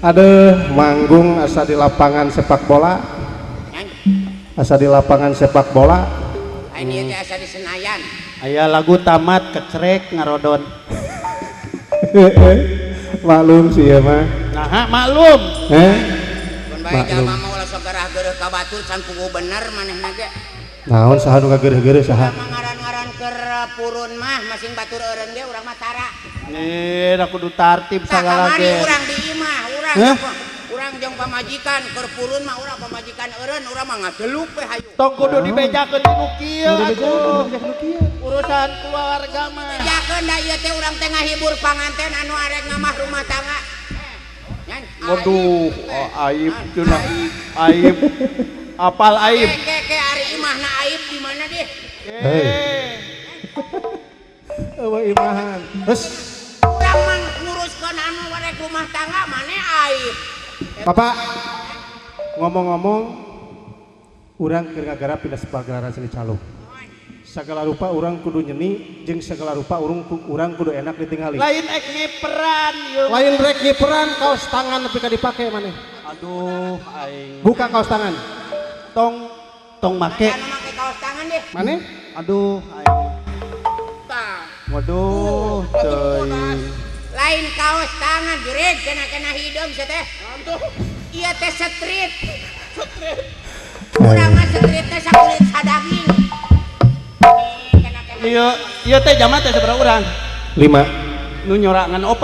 Aduh, manggung asa di lapangan sepak bola. Asa di lapangan sepak bola. Ini teh asa di Senayan. Aya lagu tamat kecrek ngarodon. Maklum sih ya mah. Nah, maklum. Eh? Mun bae jalma mah ulah sok gerah-gereuh ka batur can puguh bener manehna ge. Naon saha nu ngagereuh-gereuh saha? Ngaran-ngaran keur purun mah masing batur eureun ge urang mah tara. Eh, da kudu tartib sagala ge. Urang di imah, urang urang jeung pamajikan keur purun mah urang pamajikan eureun urang mah ngadeluk we hayu. Tong kudu dibejakeun nu kieu atuh. Urusan keluarga mah. Bejakeun da ieu teh urang teh ngahibur panganten anu arek ngamah rumah tangga. Waduh, aib cenah. Aib. Apal aib. Ke ari imahna aib di mana deh? Hei. Eueuh imahan. Terus urang mah nguruskeun anu arek rumah tangga mane aib. Bapak ngomong-ngomong urang keur ngagarap dina pagelaran seni calung. Sagala rupa urang kudu nyeni jeung sagala rupa urang kudu enak ditingali. Lain ek ngiperan ieu. Lain rek ngiperan kaos tangan nepi ka dipake maneh. Aduh aing. Buka kaos tangan. Tong tong make. Anu make kaos tangan deh. Maneh? Aduh aing. Tah. Waduh teuing. Lain kaos tangan jureg kena-kena hideung sia teh. Ieu teh street. Street. Urang mah street teh sakulit sadaging. Iya, iya teh jama teh sabaraha urang? 5. Nu nyorangan 4.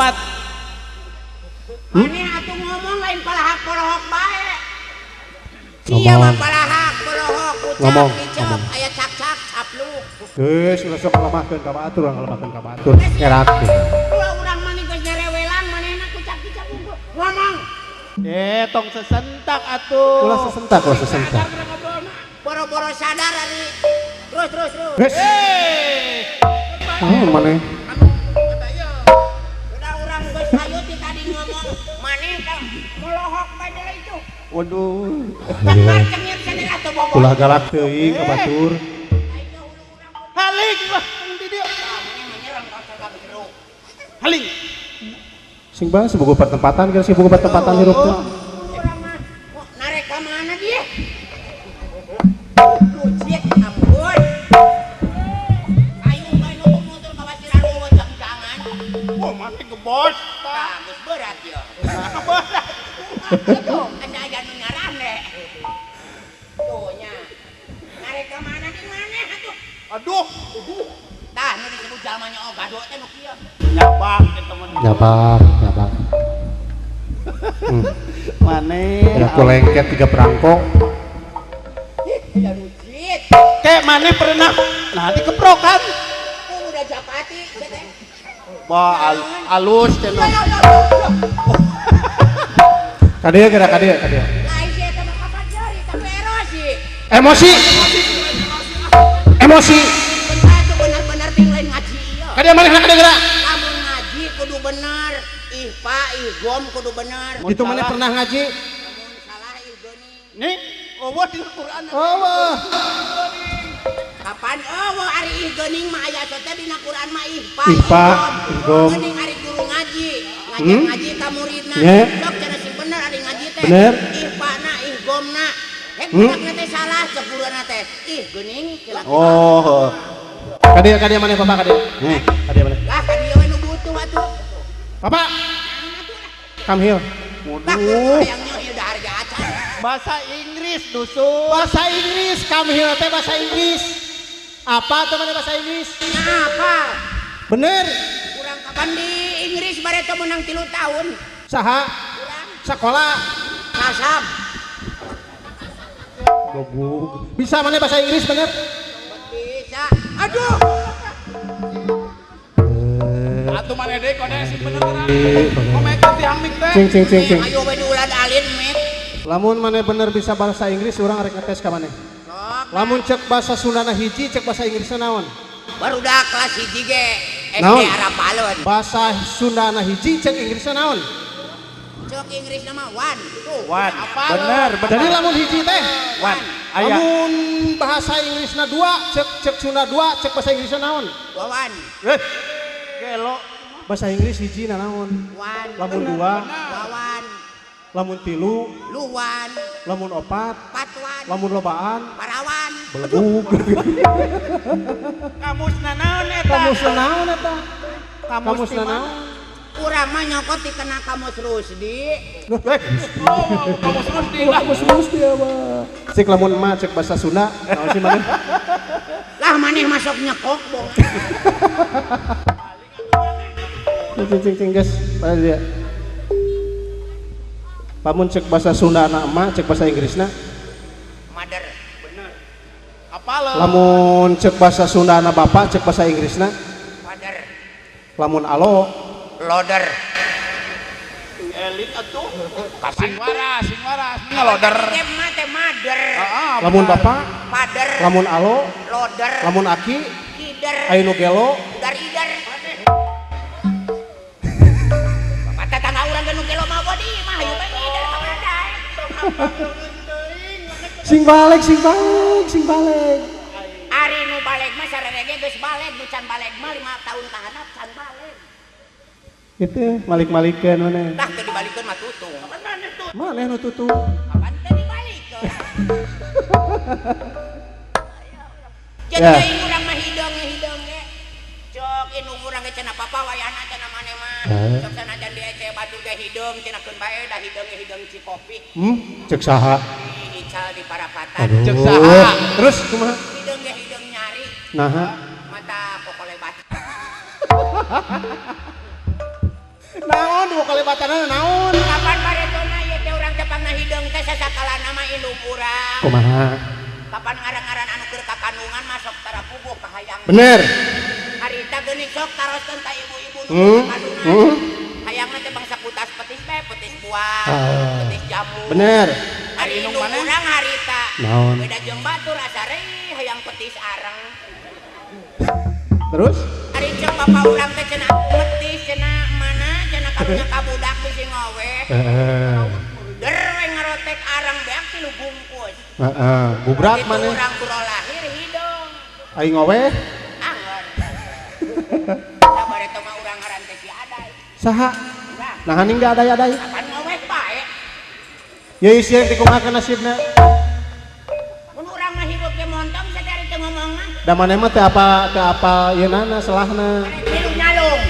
Maneh atuh ngomong lain palahak polohok bae. Sia mah palahak polohok ucap dicep aya cak-cak capluk. Geus ulah sok ngalemahkeun ka batur, urang ngalemahkeun ka batur. Kerak. Ulah urang mah geus nyarewelan manehna kucap-kicap unggul. Ngomong. Eh, tong sesentak atuh. Ulah sesentak, ulah sesentak. Boro-boro sadar ari. Terus terus terus. Geus. Oh, maneh. Udah urang geus hayu ti tadi ngomong maneh teh molohok bae deui itu. Waduh. Ulah galak teuing ka batur. Haling lah di dieu. Haling. Sing bae sebugu pertempatan geus sebugu pertempatan hirup teh. Urang mah narek ka mana dia? Lucit ampun. Ayo bae nutur-nutur ka basiran eueuh jangan. Wah, maneh gebos. Tah, geus berat ieu. Berat. Tuh, asa aya nu nyarane. Tuh nya. Narek ka mana di maneh atuh? Aduh. Tah, nu disebut jalma nya gado teh nu kieu. Nyabak eta mah. Nyabak, nyabak. Maneh. Ya aku lengket 3 perangko. Ya lucit. Kek maneh pernah nah dikeprokan. Ku udah japati teh. Wah, alus cenah. Ka dieu geura ka dieu, ka dieu. Lain sih eta mah kapan jari tapi erosi. Emosi. Emosi. Benar bener-bener ting lain ngaji ieu. Ka dieu manehna ka dieu geura. Lamun ngaji kudu bener. Ihpa ihgom kudu bener. Itu maneh pernah ngaji? Lamun salah ih geuning. Nih, eueuh di Quran. Eueuh. Kapan eueuh ari ih geuning mah aya teh dina Quran mah ihpa. Ihpa ihgom. Geuning ari guru ngaji. Ngajar ngaji ka muridna. Sok cenah sing bener ari ngaji teh. Ihpana ihgomna. Hek budakna teh salah cek guruna teh. Ih geuning cenah. Oh. Ka dieu maneh Bapak ka dieu. Ka dieu maneh. Lah ka dieu we nu butuh atuh. Bapak. Come here. Waduh. Bahasa Inggris dusun. Bahasa Inggris, come here teh bahasa Inggris. Apa tuh mana bahasa Inggris? Apa? Bener. Kurang kapan di Inggris bareto menang 3 tahun. Saha? Kurang. Sekolah. Kasab. Gogog. Bisa mana bahasa Inggris bener? Bisa. Aduh. Atuh maneh deui kode sing bener urang. Komekeun tihang mik teh. Cing cing cing cing. Ayo we diulan alin mik. Lamun maneh bener bisa bahasa Inggris urang rek ngetes ka maneh. Lamun cek bahasa Sundana hiji cek bahasa Inggrisna naon? Barudak kelas 1 ge SD Arapalon. Bahasa Sundana hiji cek Inggrisna naon? Cek Inggrisna mah one. Tuh. One. Bener, bener. Jadi lamun hiji teh one. Aya. Lamun bahasa Inggrisna 2 cek cek Sunda 2 cek bahasa Inggrisna naon? Wawan. Gelo. Bahasa Inggris hiji nanaon? Wan. Lamun dua, wawan. Lamun tilu, luwan. Lamun opat, patwan. Lamun lobaan, parawan. Belegug. Kamus nanaon eta? Kamus nanaon eta? Kamus nanaon? Urang mah nyokot dikena kamus Rusdi. Oh, kamus Rusdi lah. Kamus Rusdi mah. Cek lamun emak cek bahasa Sunda, naon sih maneh? Lah maneh masuk nyekok bohong. Cing cing geus, pada dia. Pamun cek bahasa Sunda anak emak, cek bahasa Inggrisna. Mother. Bener. Apal. Lamun cek bahasa Sunda anak bapak, cek bahasa Inggrisna. Father. Lamun alo loader. Elit atuh. Sing waras, ngaloder. Teh mah teh mother. Lamun bapak, father. Lamun alo, loader. Lamun aki, kider. Aya nu gelo, udar ider. Bapak tetangga urang ge nu gelo mah bodi mah hayu bae ngider ka mana. Sing balik, sing balik, sing balik. Ari nu balik mah sarere ge geus balik, nu can balik mah 5 tahun kahanap can balik. Itu malik-malikeun maneh. Tah teu dibalikeun mah tutung. Maneh nu tutung. Kapan teu dibalikeun? Jadi yeah. Urang mah hideung hideung ge. Cok indung urang ge cenah papa wayahna cenah maneh mah. Cok sanajan diece batur ge hideung cenah keun bae da hideung ge hideung Cikopi. Cek saha? Ical di parapatan. Cek saha? Terus kumaha? Hideung ge hideung nyari. Naha? Mata kokolebat. Naon dua kalebatanna naon? Kapan baretona ieu teh urang teh pangna hideung teh sasakalana mah indung urang. Kumaha? Kapan ngaran-ngaran anu keur kakandungan masuk tara puguh ka hayang. Bener. Harita geuning sok taroskeun ka ibu-ibu nu kakandungan. Hayangna teh bangsa kutas petis bae, petis buah, petis jamu. Bener. Ari indung urang harita. Naon? Beda jeung batur asa reuh hayang petis areng. Terus? Ari jeung bapak urang teh cenah petis cenah mana cenah karunya ka budak bisi ngowe. Der we ngarotek areng beak tilu bungkus. Heeh, gubrak maneh. Urang kuro lahir hideung. Aing ngowe? Angger. Da bareto mah urang ngaran teh si Adai. Saha? Nah haning da adai-adai. Kapan ngowe bae? Ya isieun teh kumaha nasibna? Mun urang mah hirup ge montong sadari teu ngomong mah. Da maneh mah teu apa teu apa ieu nana selahna. Milu nyalung.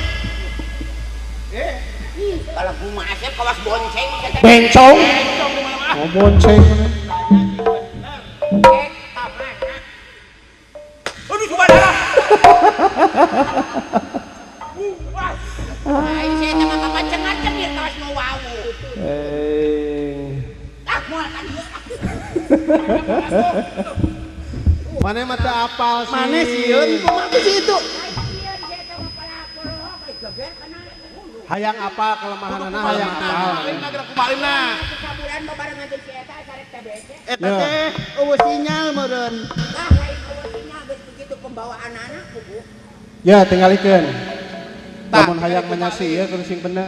Kalau kumaha asep kawas bonceng Bencong. Oh bonceng maneh. Ka mana? Aduh subhanallah. Ai sia teh mah kapan cengar-cengir kawas nu wawu. Ah moal ka dieu. Maneh mah teu apal sih. Maneh sieun kumaha sih itu? Hayang apa kelemahanana hayang apal. Kumaha Sabulan babarengan jeung si eta sarek TBC. Eta teh eueuh sinyal meureun. Lah lain eueuh sinyal geus begitu pembawaan anak kubu. Ya tinggalikeun. Lamun hayang menyasi ieu kudu sing bener.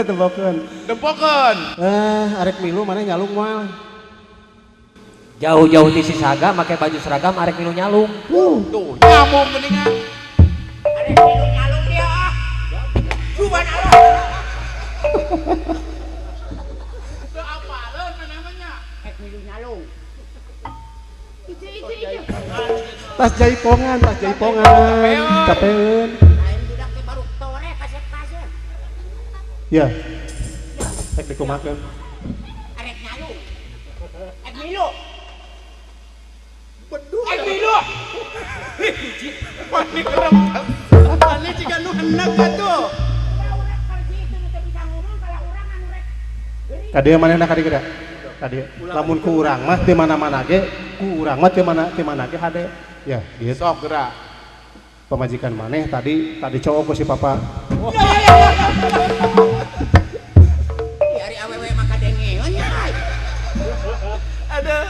Tempokeun. Tempokeun. Arek milu maneh nyalung moal. Jauh-jauh ti si Saga make baju seragam arek milu nyalung. Tuh, nyambung geuningan. Arek milu nyalung dia ah. Subhanallah. Teu apaleun maneh mah nya. Arek milu nyalung. Ieu ieu ieu. Tas jaipongan, capeun. Lain budak teh baru tore kasep-kasep. Ya. Rek dikumakeun. Arek nyalung. Arek milu. Bedu. Arek milu. Mani kerem. Mani jiga nu heneg atuh. Urang kerja itu nu teu bisa ngomong kalau urang anu rek. Ka dieu manehna ka dieu geura. Ka dieu. Lamun ku urang mah teu mana-mana ge, ku urang mah teu mana teu mana ge hade. Ya, dieu sok geura. Pamajikan maneh tadi cowok ku si papa. Ya ari awewe mah kadengeun nya. Aduh.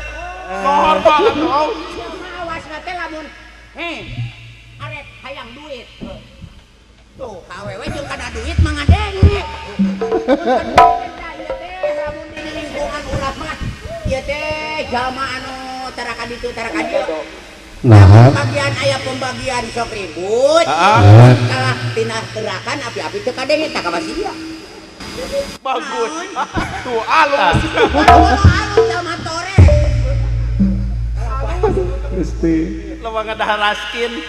Lohor banget oh. Awas teh lamun heh arek hayang duit. Tuh, ka awewe jeung kana duit mah ngadenge. Ieu teh lamun di lingkungan urang mah ieu teh jalma anu tara ka ditu tara ka dieu. Nah, pembagian aya pembagian sok ribut. Kalah tina gerakan api-api teu kadenge tah ka sia. Bagus. Tuh alus. Alus sama tore. Gusti. Loba ngadahar raskin.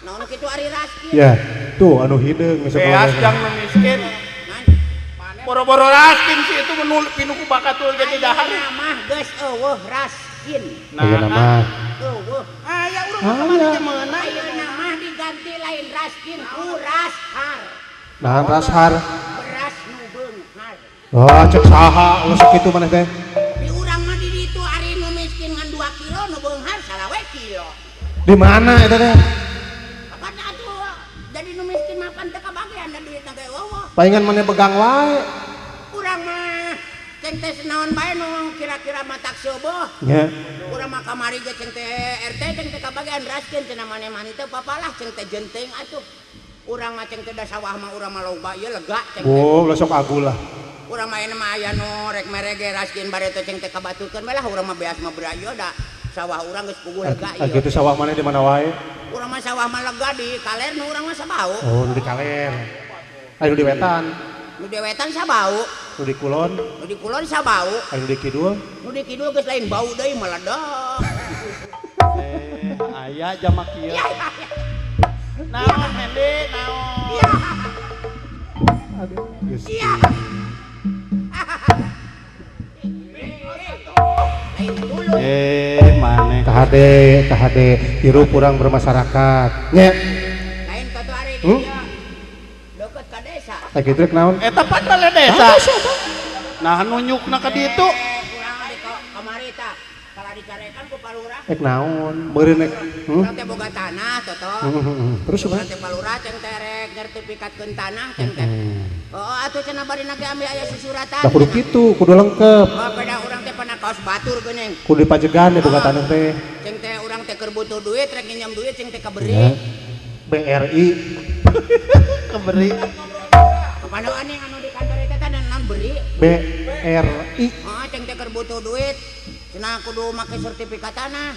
Naon kitu ari raskin? Ya, tuh anu hideung geus beas jang nu miskin. Boro-boro raskin sih itu menul pinuku bakatul jadi dahar. Mah geus eueuh raskin. Ayeuna mah. Eueuh. Aya urang mah kamari ge meunang. Ayeuna mah diganti lain raskin ku rashar. Nah, rashar. Beras nu beunghar. Oh, cek saha ulah sakitu maneh teh. Di urang mah di ditu ari nu miskin ngan 2 kilo nu beunghar salawe kilo. Di mana eta teh? Kapan atuh jadi nu miskin mah pan teu kabagean da duitna ge eueuh. Palingan maneh begang wae. Urang mah ceng teh naon bae nu kira-kira matak seueuh. Nya. Urang mah kamari ge ceng teh RT ceng teh kabagean raskin cenah maneh mah teu papalah ceng teh jenteng atuh. Urang mah ceng teh da sawah mah urang mah loba ieu lega ceng teh. Oh, ulah sok agul lah. Urang mah ayeuna mah aya nu rek mere ge raskin bare teh ceng teh kabaturkeun we lah urang mah beas mah berayo da sawah urang geus puguh lega ieu. Kitu sawah maneh di mana wae? Urang mah sawah mah lega di kaler nu urang mah sabau. Oh, nu di kaler. Aya nu di wetan. Nu di wetan sabau. Nu di kulon. Nu di kulon sabau. Aya nu di kidul. Nu di kidul geus lain bau deui meledak. Aya jamak kieu. Naon Hendi, naon. Aduh, Gusti. Maneh. Kahade, kahade hirup urang bermasyarakat. Nya. Lain katu ari di dieu. Deukeut ka desa. Tah kitu rek naon? Eta pan bale desa. Nah nunjukna ka ditu. Urang di kamari tah. Kalau dicarekan ku palurah. Rek naon? Meureun rek. Urang teh boga tanah toto. Terus urang teh palurah ceng teh rek nyertifikatkeun tanah ceng teh. Oh, atuh cenah barina ge ambil aya susuratan. Da kudu kitu, kudu lengkep. Oh, beda urang teh pernah kaos batur geuning. Kudu dipajegan ya boga tanah teh. Ceng teh urang teh keur butuh duit rek nginjem duit ceng teh kaberi. BRI. Keberi. Kemana aneh anu di kantor eta teh naon beri? BRI. Oh, ceng teh keur butuh duit. Cenah kudu make sertifikat tanah.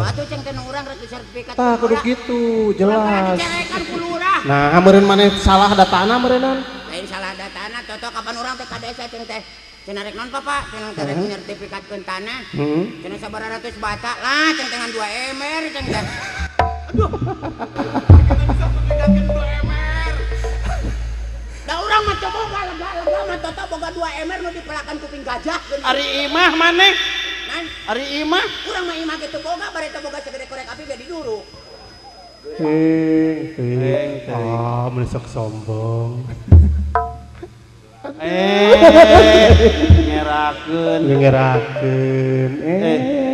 Atuh ceng teh nu urang rek sertifikat. Tah kudu kitu, jelas. Dicarekan ku lurah. Nah, meureun maneh salah da tanah meureunnan. Lain salah da tanah, toto kapan urang teh ka desa ceng teh. Cenah rek naon Papa? Cenah teh rek nyertifikatkeun tanah. Cenah sabaraha ratus bata lah ceng teh ngan 2 ember ceng teh. Aduh. Kita bisa sertifikatkeun 2 ember. Da urang mah coba lega-lega mah toto boga 2 ember nu dipelakan kuping gajah. Ari imah maneh. Ari imah urang mah imah kitu boga bare teh boga segede korek api ge diduruk. Ting ting. Ah, mun sok sombong. Ngerakeun. Ngerakeun.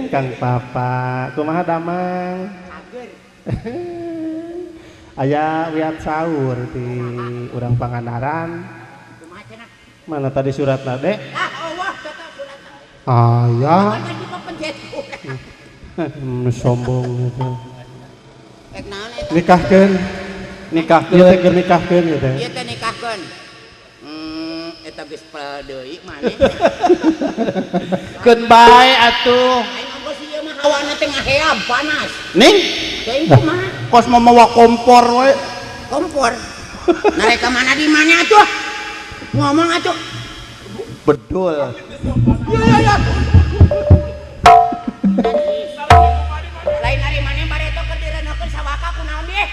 Kang Papa, kumaha damang? Cager. Aya wiat sahur di urang Pangandaran. Kumaha cenah? Mana tadi suratna, Dek? Ah, eueuh tetep suratna. Aya. Sombong Sombong gitu. Nikahkeun. Nikahkeun. Ieu teh keur nikahkeun ieu teh. Ieu teh nikahkeun. Eta geus pel deui maneh. Keun bae atuh. Aing ongkos ieu mah hawana teh ngaheab panas. Ning, teuing kumaha? Kos mau mawa kompor we. Kompor. Narek ka mana di mana atuh? Ngomong atuh. Bedul. Ya ya ya. Lain ari maneh bareto keur direnokeun sawaka kunaon ieu?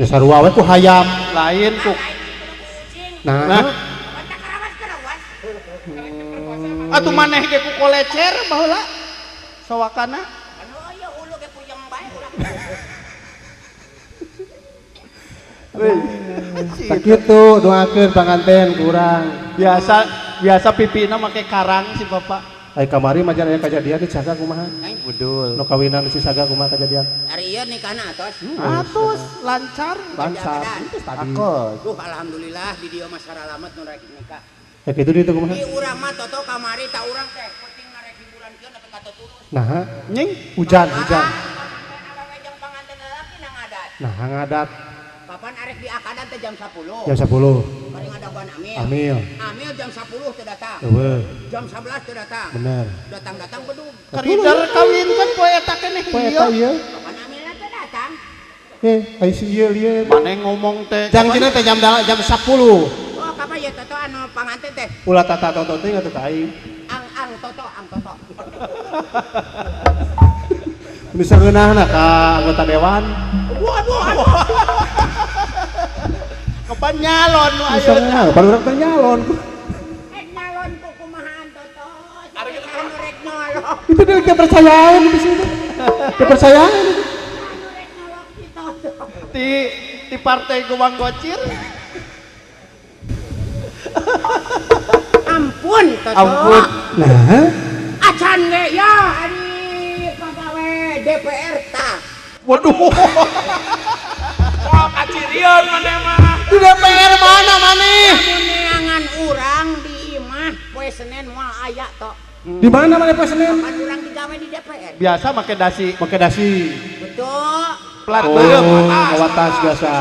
Ya sarua we ku hayam. Lain ku. Nah. Atuh maneh ge ku kolecer baheula. Sawakana. Anu ieu hulu ge puyeng bae urang. Tak kitu doakeun panganten kurang. Biasa biasa pipina make karang si bapak. Ai kamari mah aya kajadian di Saga kumaha? Budul. Nu kawinan si Saga kumaha kajadian? Ari ieu nikahna atos. Atos lancar. Lancar. Tadi. Duh alhamdulillah di dieu mah saralamet nu rek nikah. Ya kitu di itu kumaha? Di urang mah toto kamari ta urang teh penting rek hiburan kieu nepi ka teu turus. Nah, nying hujan hujan. Awewe jeung panganten lalaki na ngadat. Nah, ngadat. Kapan arek diakadan teh jam 10. Jam 10. Bari ngadagoan nungguan Amil. Amil. Amil jam 10 teu datang. Eueuh. Jam 11 teu datang. Bener. Datang-datang bedug. Karider kawin kan poe eta keneh Poe eta ieu. Kapan Amilna teu datang? Ai si ieu lieu. Maneh ngomong teh. Jang cina teh jam 10. Oh, kapan ya Toto anu panganten teh? Ulah tata toto teh atuh ka aing. Ang ang Toto, ang Toto. Bisa ngeunahna ka anggota dewan. Waduh, aduh. Kapan nyalon nu Bisa ayeuna? ngeunah, baru urang teh nyalon. Rek nyalon ku kumahaan Toto. Anu rek nyolok. Itu dia kepercayaan di sini. Kepercayaan. Anu rek nyolok si Toto. Di partai Gobang Gocir. Ampun Toto. Ampun. Nah, Acan ge ya ari pagawe DPR tah. Waduh. Wah, kacirian maneh mah. di DPR mana maneh? Lamun neangan urang di imah poe Senin moal aya tok. Di mana maneh poe Senin? Pan urang digawe di DPR. Biasa make dasi. Make dasi. Betul. Plat Oh, beureum. mawa tas biasa.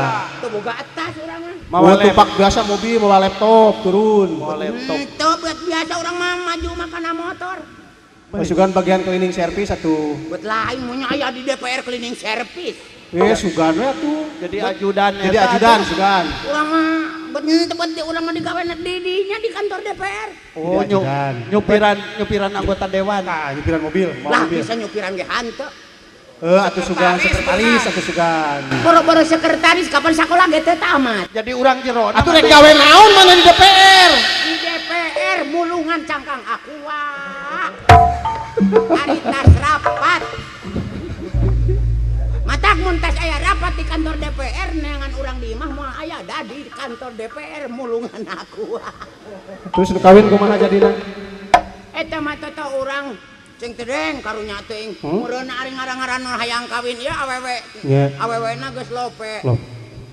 Tuh boga atas urang mah. Mawa Mawa tupak biasa mobil, mawa laptop turun. Mawa laptop. Tuh buat biasa urang mah maju makana motor. Masukan bagian cleaning service atuh. Buat lain mun aya di DPR cleaning service. Sugan we atuh. Jadi ajudan. Jadi ajudan sugan. Urang mah buat teu urang mah digawe di dinya di kantor DPR. Oh, Jadi ajudan. nyupiran anggota dewan. Nah, nyupiran mobil, mawa Lah mobil. bisa nyupiran ge hanteu. Atuh sugan sekretaris atuh sugan. Boro-boro sekretaris kapan sakola ge teu tamat. Jadi urang jero. Atuh rek gawe naon mana di DPR? Di DPR mulungan cangkang aqua. Ari tas rapat. Matak mun tas aya rapat di kantor DPR neangan urang di imah moal aya da di kantor DPR mulungan aqua. Terus nu kawin kumaha jadina? Eta mah toto urang cing tedeng karunya teuing. Meureun ari ngarang-ngaran nu hayang kawin ieu awewe. Nya. Awewena geus lope. Loh.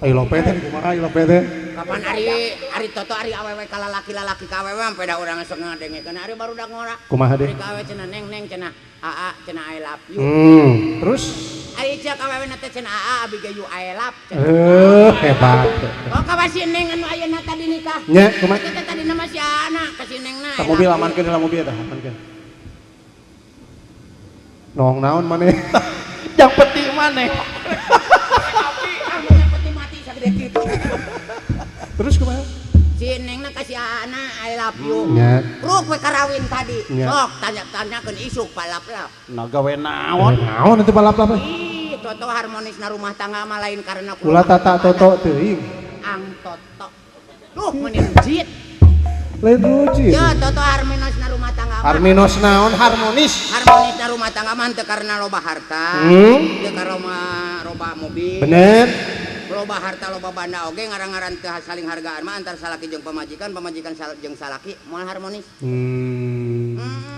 Ai lope teh kumaha ai lope teh? Kapan ari ari toto ari awewe ka lalaki-lalaki ka awewe mah peda urang sok ngadengekeun ari barudak ngora. Kumaha deh? Ari ka awewe cenah neng neng cenah aa cenah I love you. Terus ari cek awewe na teh cenah aa abi ge you I love cenah. Hebat. Oh ka si neng anu ayeuna tadi nikah. Nya kumaha? Eta teh tadina mah si anak ka si nengna. Tah mobil amankeun heula mobil tah amankeun. Noong naon maneh? Jang peti maneh. Ah peti mati sagede kitu. Terus kumaha? Si nengna ka si anak I love you. Nya. Ruk we karawin tadi. Nya. Sok tanya-tanyakeun isuk palap-lap. Nah gawe naon? Naon itu balap-lap? Ih, Toto harmonisna rumah tangga mah lain karena Ulah tata toto teuing. Ang Toto. Duh meuni rujit. Lain rujit. Ya Toto harmonisna rumah tangga mah. Harmonis naon harmonis? Harmonisna rumah tangga mah teu karena loba harta. Teu karena loba mobil. Bener. Loba harta loba banda oge ngarang-ngaran teu saling hargaan mah antar salaki jeung pamajikan, pamajikan jeung salaki moal harmonis.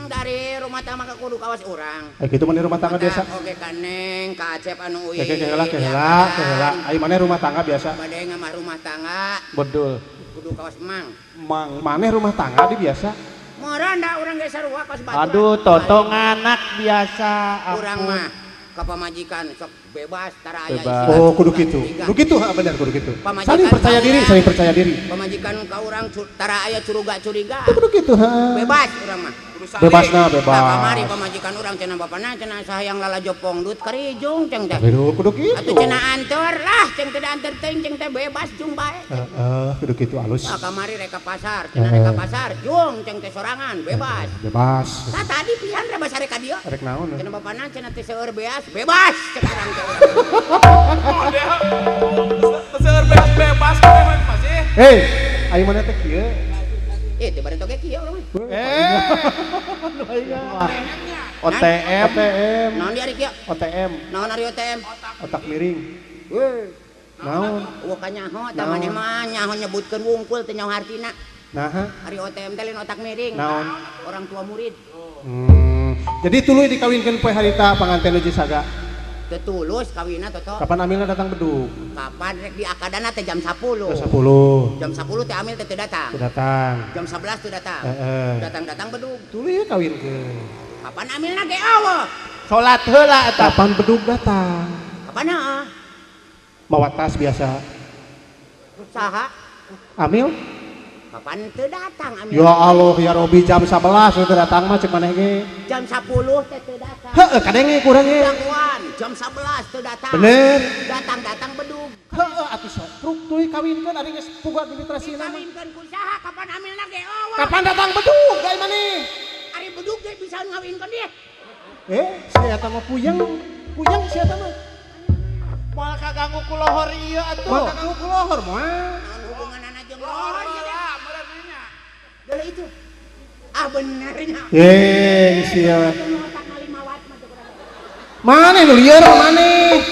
Dari rumah tangga ke kudu kawas urang. Kitu mah di rumah tangga biasa. Oge ka Neng, ka Acep anu uih. Keheula keheula keheula. Ai maneh rumah tangga biasa. Bade ngamah rumah tangga. Bedul. Kudu kawas mang. Mang maneh rumah tangga di biasa. Moran da urang ge sarua kawas baturan. Aduh, Toto nganak biasa. Urang mah ka pamajikan sok bebas tara aya istilah. Oh, kudu kitu. Kudu kitu ha bener kudu kitu. Saling percaya diri, saling percaya diri. Pamajikan ka urang tara aya curiga-curiga. Kudu kitu ha. Bebas urang mah. Bebasna bebas. Tah kamari pamajikan urang cenah bapana cenah sahayang lalajo pongdut karijung ceng teh. Kudu kitu. Atuh cenah anteur lah ceng teh anteur teuing ceng teh bebas jung bae. Heeh, kudu kitu alus. Tah kamari rek ka pasar, cenah rek ka pasar jung ceng teh sorangan bebas. Bebas. Tah tadi pisan rebas arek ka dieu. Rek naon? Cenah bapana cenah teh seueur beas, bebas cek urang teh. Model seueur beas bebas maneh masih. Hei, ayo maneh teh kieu. Teu bari toge kieu urang mah. OTM. OTM. Naon di ari kieu? OTM. Naon ari OTM? Otak miring. Naon? Eueuh ka nyaho tah maneh mah nyaho nyebutkeun wungkul teu nyaho hartina. Naha? Ari OTM teh lain otak miring. Naon? Orang tua murid. Jadi tuluy dikawinkeun poe harita panganten nu Saga. Teu tulus kawinna Toto. Kapan amilna datang bedug? Kapan rek diakadana teh jam 10. Jam 10. Jam 10 teh amil teh teu datang. Teu datang. Jam 11 teu datang. Datang-datang bedug. Tuluy kawinkeun. Kapan amilna ge eueuh? Salat heula eta. Kapan bedug datang? Kapan heeh? Mawa tas biasa. Saha? Amil? Kapan teu datang amil? Ya Allah ya Robi jam 11 teu datang mah cek maneh ge. Jam 10 teh teu datang. Heeh kadenge kurang ge. Gangguan jam 11 teu datang. Bener. Datang-datang bedug. Heeh atuh sok truk tuluy kawinkeun ari geus puga administrasina mah. Kawinkeun ku saha kapan amilna ge eueuh. Kapan datang bedug ai maneh? Ari bedug ge bisa ngawinkeun dia. Si eta mah puyeng. Puyeng si eta mah. Moal kaganggu ku lohor ieu atuh. Moal kaganggu ku lohor moal. Naon hubunganana jeung lohor ieu teh? Deuleu itu. Ah benernya. Sia. Maneh nu lieur maneh.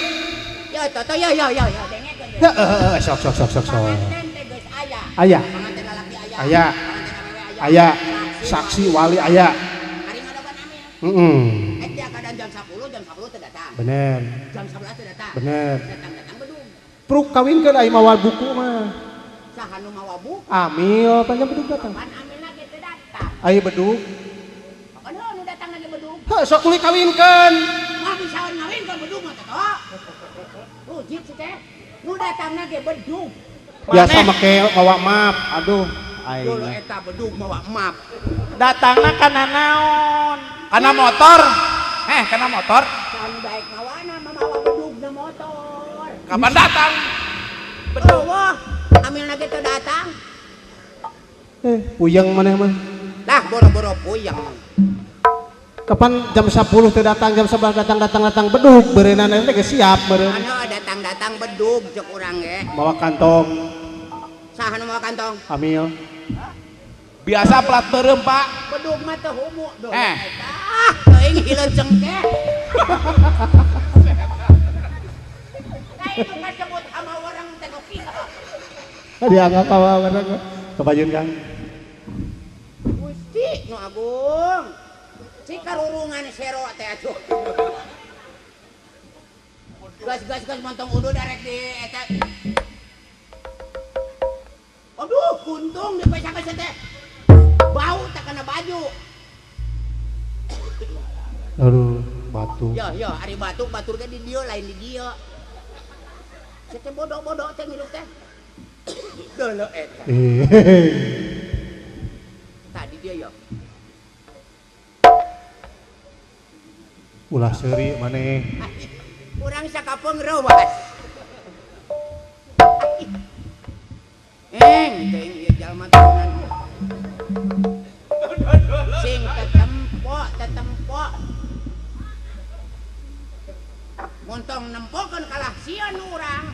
Ya toto ya ya ya ya dengekeun. Heeh sok sok sok sok sok. Panganten teh geus aya. Aya. Panganten lalaki aya. Aya. Panganten awewe aya. Aya. Saksi wali aya. Ari ngadogan amil. Heeh. Ek dia keadaan jam 10, jam 10 teu datang. Bener. Jam 11 teu datang. Bener. Datang-datang bedug. Pruk kawinkeun ai mawa buku mah. Saha nu mawa buku? Amil panjang bedug datang. Pan amilna ge teu datang. Ai bedug. Kapan heuh nu datang lagi bedug? Heuh sok tuluy kawinkeun. Mah bisa ngawinkeun bedug mah teh. Rujit si teh. Nu datangna ge bedug. Biasa make mawa map. Aduh, aing. Dulu eta bedug mawa map. Datangna kana naon? Kana motor. Kana motor. Can daek mawana mamawa bedugna motor. Kapan datang? Bedug. Wah, amilna ge teu datang. Puyeng maneh mah. Lah boro-boro puyeng. Kapan jam 10 teu datang, jam 11 datang bedug beureunana teh geus siap beureun. Anu datang-datang bedug cek urang ge. Mawa kantong. Saha nu mawa kantong? Amil. Biasa plat beureum, Pak. Bedug mah teu humu deui. Ah, teuing hileun cengkeh. Tah itu kasebut sama orang teh nu kieu. Dianggap apa orang kebayun Kang. Gusti nu agung. Si karurungan sero teh atuh. Gas gas gas montong udu darek di eta. Aduh, kuntung dipesakeun teh. Bau tak kena baju. Aduh, batu. Yo yo, ari batuk batur ge di dieu lain di dieu. Sia teh bodoh-bodoh teh ngirup teh. Deuleu eta. Tadi dia yo. Ulah seuri maneh. Urang sakapeung reuwas. Eng, teuing ieu jalma turunan. Sing tetempo, tetempo. Montong nempokeun kalah sieun urang.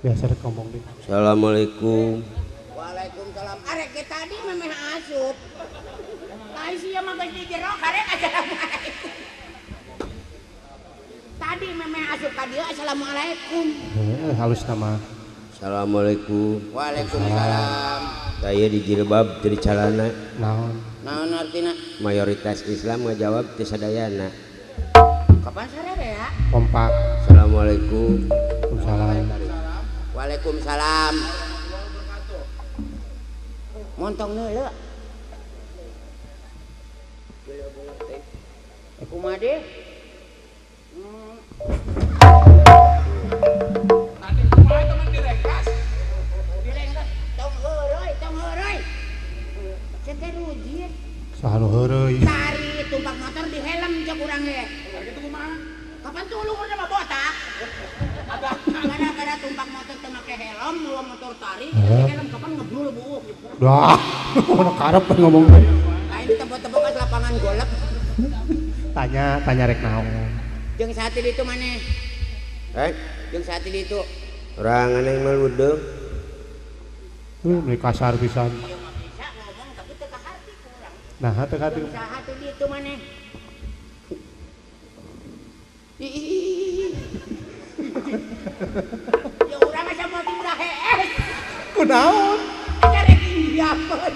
Biasa rek ngomong deh. Assalamualaikum. Waalaikumsalam. Arek ge tadi memeh asup. Lain sia mah geus di jero karek assalamualaikum. Tadi memeh asup ka dieu assalamualaikum. Heeh, halus nama. Assalamualaikum. Waalaikumsalam. Saya di jilbab jadi calana. Naon? Naon artina? Mayoritas Islam ngajawab teu sadayana. Kapan sarere ya? Kompak. Assalamualaikum. Waalaikumsalam. Waalaikumsalam. Montong neuleu. Kumaha deh? Tadi kumaha teman direngkas? Direngkas tong heureuy, tong heureuy. Sia teh rujit. Saha nu heureuy? Tari tumpak motor di helm cek urang ge. Kitu kumaha? Kapan tulung urang mah botak? Gara-gara tumpak motor teu make helm, mawa motor tari, helm kapan ngebrul buuk. Dah, ono karep ngomong teh. Lain tebok-tebok ka lapangan golf. Tanya, tanya rek naon. Jeung saat itu maneh? Jeung saat itu. Urang aneh mah ludeung. Meuli kasar pisan. Ieu mah bisa ngomong tapi teu kaharti ku urang. Nah, teu kaharti. Jeung saha teh ditu maneh? Ih. Ya urang asa moal timbra hees. Kunaon? Eta rek indiakeun.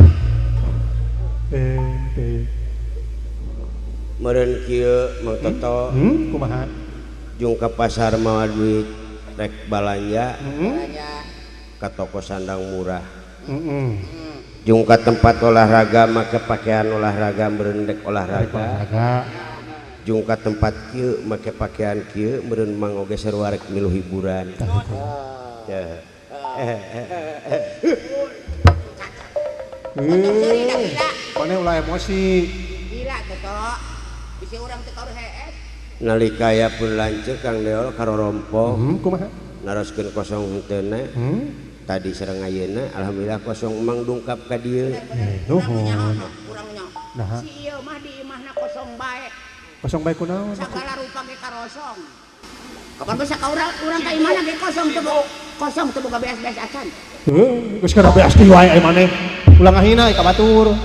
Meureun kieu Mang Toto. Kumaha? Jung ka pasar mawa duit rek balanja. Ka toko sandang murah. Jung ka tempat olahraga make pakaian olahraga meureun rek olahraga. Jung ka tempat kieu make pakaian kieu meureun mang oge sarua rek milu hiburan. Tah. Mana ulah emosi. Gila Toto. Bisi urang teu kaur hees. Nalika aya pun lanceuk Kang Deol karorompo. Kumaha? Naroskeun kosong henteuna. Tadi sareng ayeuna alhamdulillah kosong emang dungkap ka dieu. Nuhun. Urang nyaho. Si ieu mah di imahna kosong bae. Kosong bae kunaon? Sagala rupa ge karosong. Kapan bisa ka urang ka imahna ge kosong teu kosong teu boga beas-beas acan. Heuh, geus kana beas deui wae maneh. Ulah ngahina ka batur.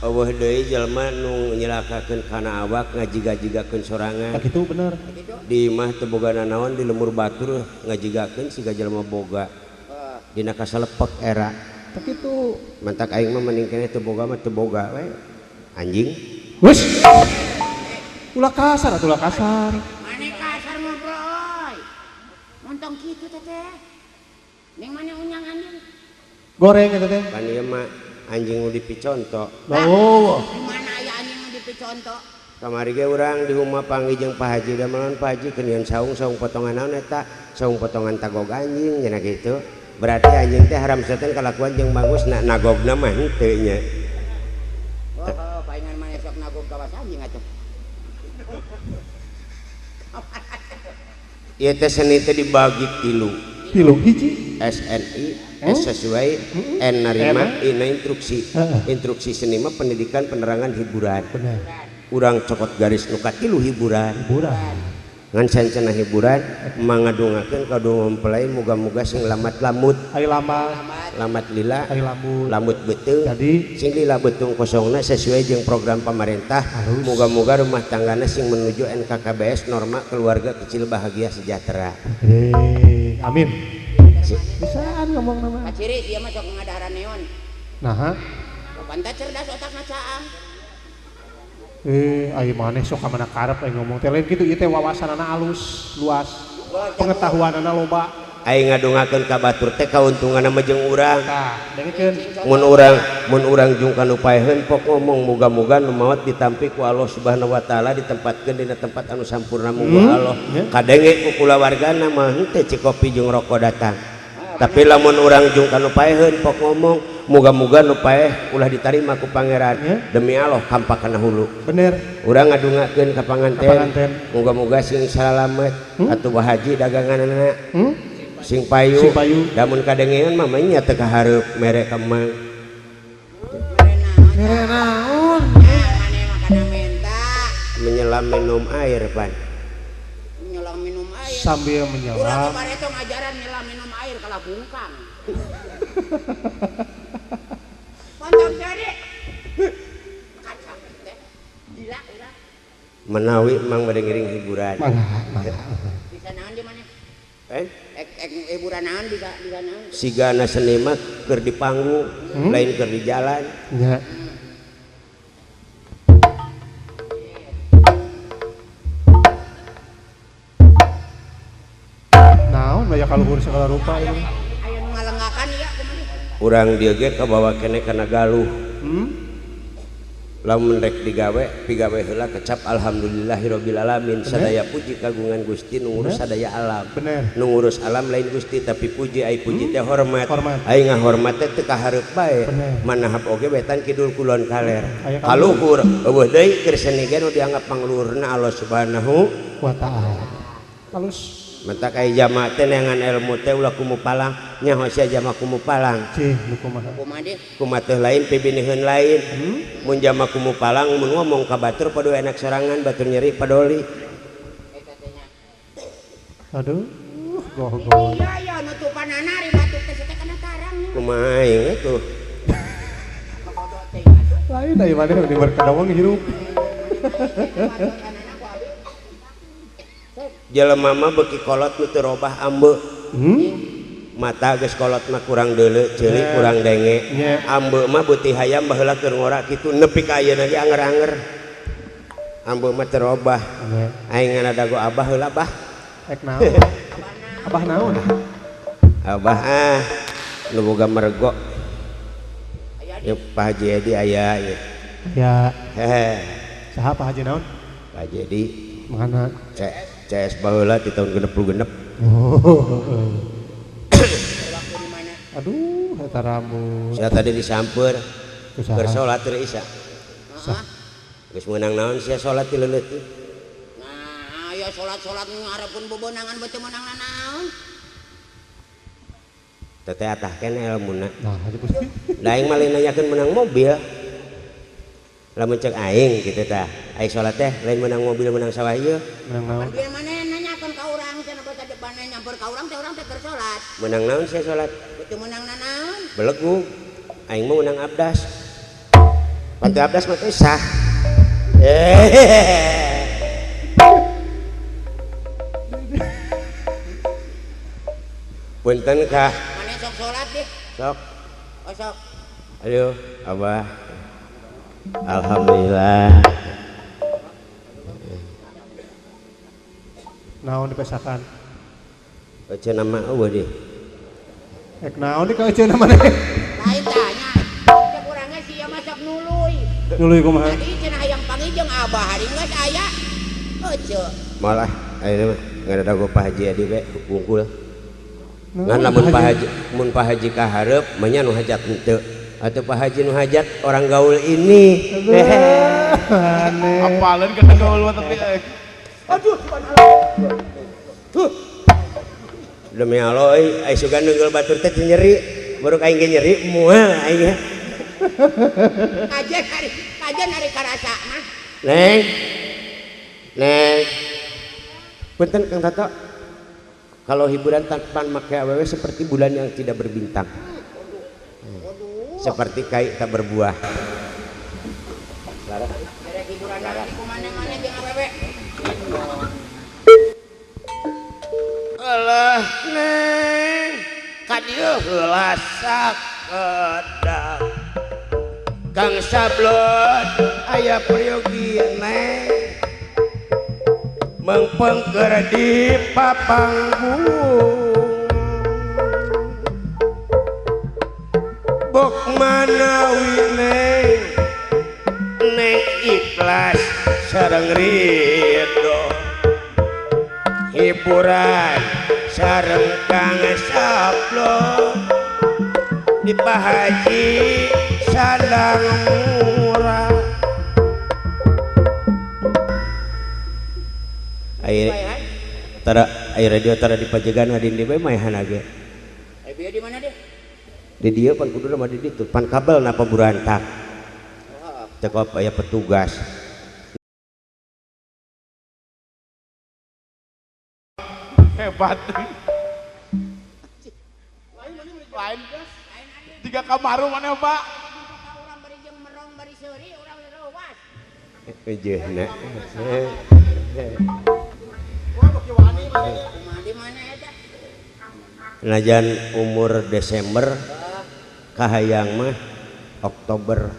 Eueuh deui jelema nu nyelakakeun kana awak ngajiga-jigakeun sorangan. Tah kitu bener. Di imah teu boga nanaon di lemur batur ngajigakeun siga jelema boga. Dina kasalepek era. Tah kitu. Mantak aing mah mending keneh teu boga mah teu boga we. Anjing. Wes. Ulah kasar atuh ulah kasar. Mane kasar ngobrol euy. Montong kitu teh teh. Ning mana unyang anjing? Goreng eta teh. Pan ieu mah anjing nu dipiconto. Oh. Di mana aya anjing nu dipiconto? Kamari ge urang di rumah panggih jeung Pak Haji damelan Pak Haji keunian saung-saung potongan naon eta? Saung potongan tagog anjing cenah kitu. Berarti anjing teh haram setan kalakuan jeung bagus na nagogna mah henteu nya. Oh, paingan maneh sok nagog kawas anjing atuh. Ieu teh seni teh dibagi tilu. Tilu hiji SNI S sesuai N narima I na instruksi. Instruksi seni mah pendidikan penerangan hiburan. Bener. Urang cokot garis nu katilu hiburan. Hiburan. Ngan sancana hiburan mangadongakeun ka mempelai muga-muga sing lamat lamut. Ari lama. Lamat lila. Ari lambut. Lamut beuteung. Jadi sing lila beuteung kosongna sesuai jeung program pemerintah. Muga-muga rumah tanggana sing menuju NKKBS norma keluarga kecil bahagia sejahtera. Amin. Bisaan ngomong nama. Kaciri dia mah sok ngadaharan neon. Naha? Kapan teh cerdas otakna caang. Ai maneh sok ka mana karep aing ngomong teh lain kitu ieu teh wawasanana alus, luas. Pengetahuanana loba. Aing ngadongakeun ka batur teh kauntunganna mah jeung urang. Tah, dengekeun. Mun urang jung ka nu paeheun pok ngomong muga-muga nu maot ditampi ku Allah Subhanahu wa taala ditempatkeun dina tempat anu sampurna muga Allah. Kadenge ku kulawargana mah henteu cikopi jeung rokok datang. Tapi lamun urang jung ka nu paeheun pok ngomong muga-muga nu paeh ulah ditarima ku pangeran. Demi Allah kampak kana hulu. Bener. Urang ngadungakeun ka panganten. Muga-muga sing salamet atuh haji daganganana. Sing payu. Lamun kadengean mah nya teu kahareup mere ka mang. Mere naon? Mane mah kana menta. Menyelam minum air pan. Menyelam minum air. Sambil menyelam. Urang kemarin ngajaran nyelam minum air kalah bungkang. Pontong cari. Kacang teh. Gila urang. Menawi mang bade ngiring hiburan. Mangga, mangga. Bisa naon di mana? Hiburan naon bisa naon? Sigana seni mah keur di panggung, lain keur di jalan. Nya. Naon banyak kaluhur segala rupa ini. Aya nu ngalengakan ieu kumaha? Urang dieu ge kabawa keneh kana galuh. Lamun rek digawe pigawe heula kecap alhamdulillahirabbil alamin sadaya puji kagungan Gusti nu ngurus sadaya alam. Bener. Nu ngurus alam lain Gusti tapi puji ai puji teh hormat. Ai ngahormat teh teu kahareup bae. Manahap oge wetan kidul kulon kaler. Kaluhur eueuh deui keur seni ge nu dianggap pangluhurna Allah Subhanahu wa taala. Halus. Mentak ai jama teh neangan ilmu teh ulah kumupalang nyaho sia jama kumupalang. Cih nu kumaha? Kumaha deui? Kumaha teh lain pibiniheun lain. Mun jama kumupalang mun ngomong ka batur padu enak sorangan batur nyeri padoli. Eta teh nya. Aduh, goh-goh. Iya ya nutupanana ari batur teh teh kana tarang. Kumaha aing atuh? Lain ai maneh di berkadawang hirup. Jelema mah beuki kolot nu teu robah ambe. Mata geus kolot mah kurang deuleu, ceuli kurang denge. Ambe mah beuti hayam baheula keur ngora kitu nepi ka ayeuna ge anger-anger. Ambe mah teu robah. Aing ngana dago abah heula bah. Ek naon? Abah naon? Abah ah nu boga mergo. Ya Pak Haji Edi aya ieu. Ya. Hehe. Saha Pak Haji naon? Pak Haji Edi. Mana? CS baheula di tahun 66. Oh. Waktu di mana? Aduh, eta rambut. Sia tadi disamper. Kusaha? Keur salat teu isa. Heeh. Geus meunang naon sia salat ti leuleut. Nah, aya salat-salat ngarepkeun bebenangan beuteung meunang naon. Teteh atah keneh elmuna. Nah, aja pusing. Da aing mah lain nanyakeun meunang mobil. Lamun cek aing kitu tah. Aing salat teh lain meunang mobil meunang sawah ieu. Meunang naon? Dia mana nanyakeun ka urang cenah basa depanna nyamper ka urang teh urang teh keur salat. Meunang naon sia salat? Beuteung meunang nanaon? Belegug. Aing mah meunang abdas. Pantu abdas mah teh sah. Punten kah? Mana sok salat deh? Sok. Oh sok. Aduh, Abah. Alhamdulillah. Naon dipesakan? Ece nama eueuh deh. Ek naon di ka ece nama deh? Lain tanya. Cek urangnya sia mah sok nuluy. Nuluy kumaha? Tadi cenah hayang panggil jeung Abah hari geus aya. Ece. Malah ayeuna mah ngadago Pak Haji Adi we wungkul. Ngan lamun Pak Haji mun Pak Haji ka hareup mah nya nu hajat henteu. Atau Pak Haji nu hajat orang gaul ini. Aneh. Apaleun kata gaul mah tapi aduh subhanallah. Demi Allah euy, ai sugan neunggeul batur teh nyeri, baru aing ge nyeri moal aing ge. Kajen hari karasa mah. Neng. Neng. Punten Kang Tato. Kalau hiburan tanpa make awewe seperti bulan yang tidak berbintang. Seperti kai tak berbuah. Hiburan mana-mana jeung awewe. Alah neng, ka dieu heula sakedap. Kang Sablon aya peryogi neng. Mengpengker di papanggung. Bok manawi neng, neng ikhlas sareng ridho. Hiburan sareng Kang Sablon di Pak Haji sadang murah. Air tara air radio tara di pajegan ngadin di bae maehan ge. Ai bieu di mana deh? Di dieu pan kuduna mah di ditu pan kabel napa burantak. Cekop aya petugas. Hebat. Lain tiga kamaru mana Pak? Urang bari jeung merong bari seuri urang reuwas. Ejehna. Di mana eta? Najan umur Desember kahayang mah Oktober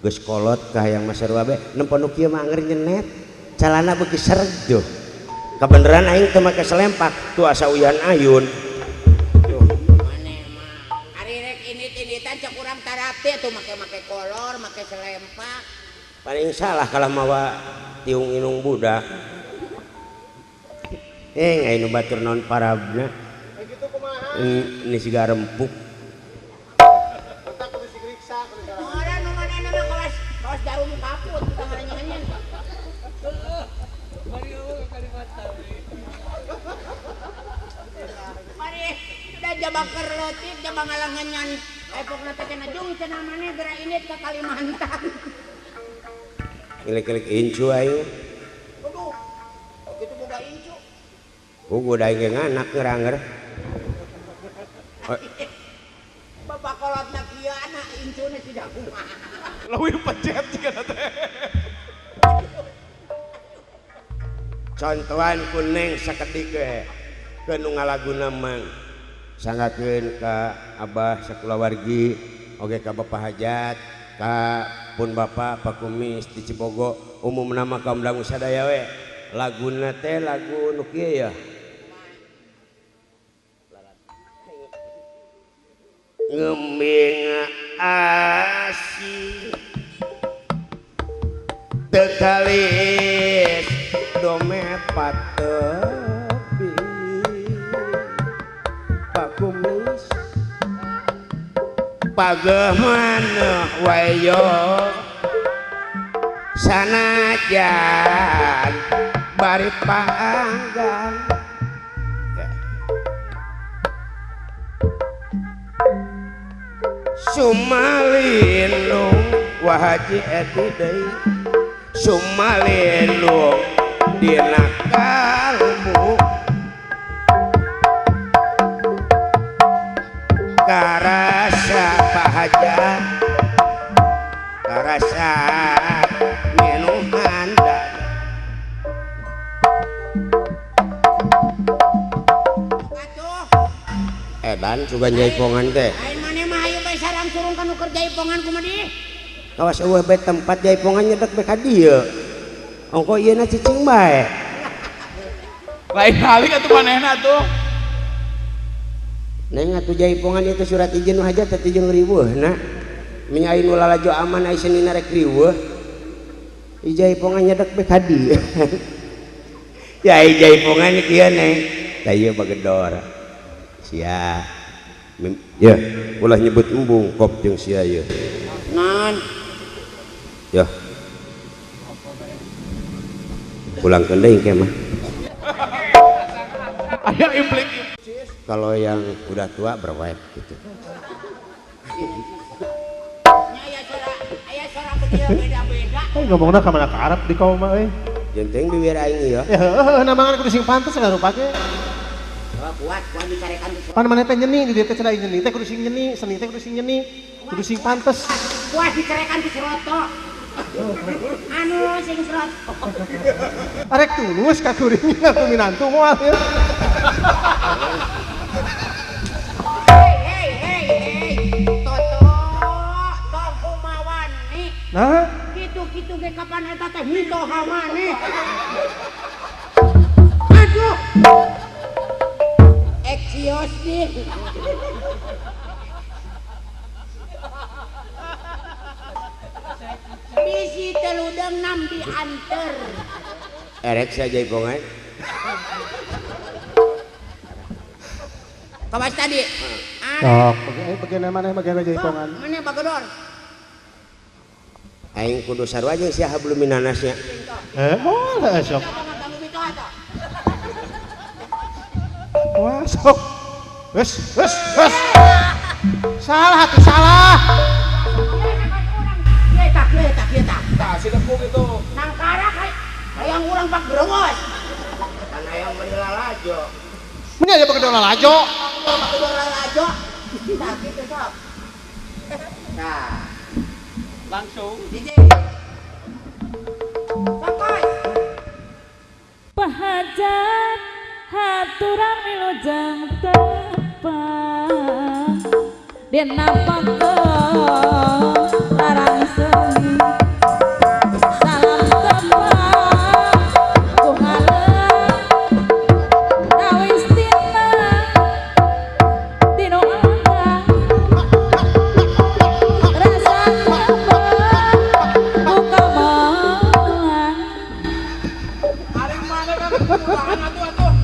geus kolot kahayang mah sarua bae nempo nu kieu mah anger nyenet calana beuki serjoh. Kabeneran aing teu make selempak tuh asa uyan ayun. Maneh mah ari rek indit-inditan cek urang tarapti atuh make-make kolor make selempak. Paling salah kalah mawa tiung inung budak. Ngai nu batur naon parabna. Kitu kumaha? Ini siga rempuk. Eta kudu sigriksa kudu salah. Ora nu manehna mah kawas jarum kaput kita ngaranyeun. Mari sudah jabang kerletik jabang ngalangan epokna teh cenah jung cenah maneh geura indit ka Kalimantan. Ngilik-ngilik incu aing. Aduh. Kitu boga incu. Pugu da aing ge nganak ngeranger. Bapak kolotna kieu anak incuna siga kumaha. Leuwih pencet jiga teh. Contohan ku neng sakedik we ke nu ngalaguna mang sanggakeun ka abah sakulawargi oge ka bapak hajat ka pun bapak Pak Kumis di Cibogo umumna mah kaum dangu sadaya we laguna teh lagu nu kieu ya ngeming asih teu kalis dome patepi Pageuh maneh wayo sanajan bari panggang. Sumalindung Wa Haji Edi deui sumalindung dina kalbu karasa pahajat karasa minuman edan sugan jaipongan teh. Lain maneh mah hayu bae sarang surung kanu keur jaipongan kumaha di? Kawas eueuh bae tempat jaipongan nyedek bae ka dieu. Ongko ieu na cicing bae. Lain balik atuh manehna atuh. Neng atuh jaipongan itu surat izin nu hajat teh jeung riweuhna. Minya aing nu lalajo aman ai senina rek riweuh. Jaipongan nyedek bae ka dieu. Ya ai jaipongan kieu neng. Tah ieu bagedor. Sia. Ya, ulah nyebut embung kop jeung sia ieu. Naon? Ya. Pulangkeun deui engke mah. Aya implik. Kalau yang udah tua berweb gitu. Nya aya suara beda-beda. Eh ngomongna ka mana ka Arab di kaum mah euy. Jeung teuing bibir aing ieu. Ya heueuh namangan kudu sing pantes segala rupa ge. Kuat, kuat dicarekan tuh. Pan maneh teh nyeni di dieu teh cenah nyeni teh kudu sing nyeni, seni teh kudu sing nyeni, kudu sing pantes. Kuat dicarekan ku seroto. Anu sing seroto. Arek tulus ka kuring ngaku minantu moal ya. Hei hei hei hei. Toto, tong kumawani. Nah, kitu-kitu ge kapan eta teh mitoha maneh. Aduh. Eksios nih. Bisi teludeng nam dianter. Erek sia jaipongan. Kawas tadi. Sok, bagian mana bagian jaipongan? Mana bagedor? Aing kudu sarua jeung sia hablum minanasnya. Moal sok. Wah, sok. Wes, wes, wes. Salah tuh, salah. Ieu tak, ieu tak, ieu tak. Tah, si dekung itu. Nangkara hayang urang pak gerongos. Kan hayang meuli lalajo. Mun aya bagedor lalajo. Bagedor lalajo. Tah kitu sok. Nah. Langsung. DJ. Sokoy. Pahajat haturan wilujeng tepang dina pangkong larang seni salam tepang ku haleng awis tina dino anggang rasa tepang ku kamolan ari mana kan kurangan atuh atuh.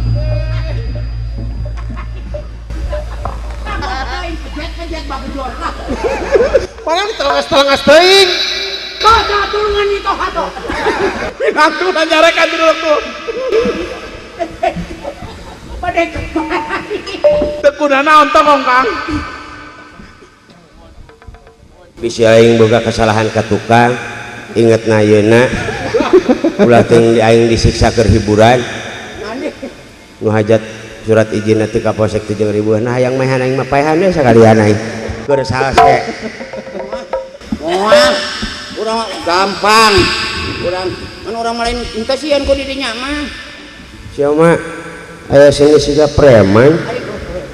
Padahal ditelengas-telengas teuing. Kada tulungan itu hato. Minantu nanyarekan dulu tuh. Pada kemari. Teu kudana ontong Kang. Bisi aing boga kesalahan ka tukang, ingetna ayeuna ulah teuing aing disiksa keur hiburan. Nu hajat surat izin nanti ka polsek teh jeung ribuan. Nah hayang maehan aing mah paehan we sakalian aing. Keur salse. Moal. Urang gampang. Urang kan urang mah lain henteu sieun ku di dinya mah. Sia mah aya sing siga preman.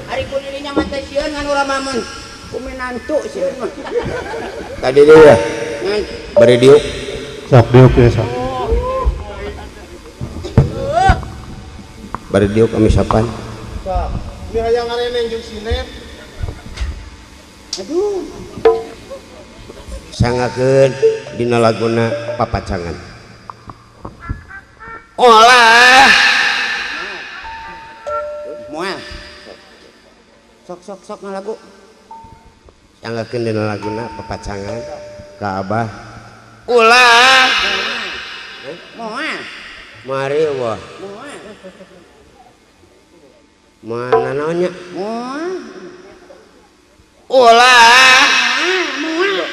Ari ku di dinya mah teh sieun ngan urang mah mun ku minantu sieun mah. Tadi deui ya. Bari diuk. Sok diuk ya sok. Bari diuk kami sapan. Sok. Ini hayang ngareneng jeung sinen. Aduh. Sangakeun dina laguna papacangan. Olah. Moal. Sok sok sok ngalagu. Anggakeun dina laguna papacangan ka Abah. Ulah. Moal. Mari wah. Moal. Mana naonnya? Moal. Ulah. Moal.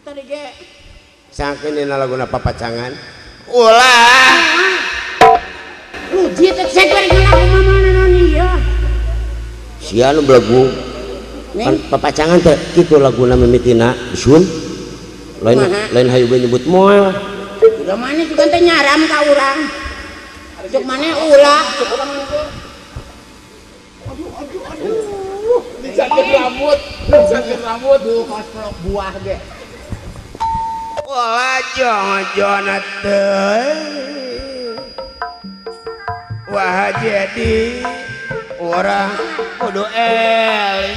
Tadi ge. Sangkeun dina laguna papacangan. Ulah. Lu jieu teh seger ngalagu mama naon ieu. Sia nu belagu. Kan papacangan teh kitu laguna mimitina sun. Lain lain hayu ge nyebut moal. Udah mana juga teh nyaram ka urang. Cuk mana ulah. Aduh aduh aduh. Dicantik rambut, dicantik rambut. Duh kos pelok buah ge. Ulah jona teh. Wah jadi orang kudu eling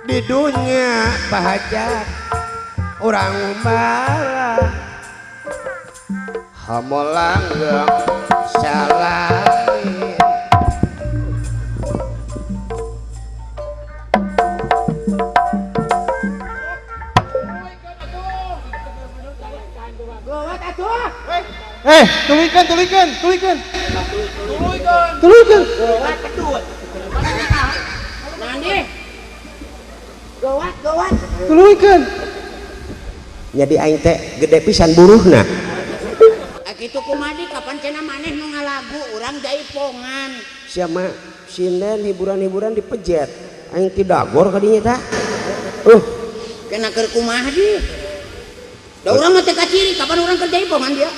di dunia pahajat orang malah homo langgeng salamin. Eh, tuluykeun, tuluykeun, tuluykeun. Tuluykeun. Gawat kedut. Nandi. Gawat, gawat. Tuluykeun. Jadi aing teh gede pisan buruhna. Kitu kumaha kapan cenah maneh nu ngalagu urang jaipongan. Sia mah sinden hiburan-hiburan dipejet. Aing ti dagor ka dinya tah. Kena keur kumaha di? Da urang mah teh kaciri kapan urang keur jaipongan dia.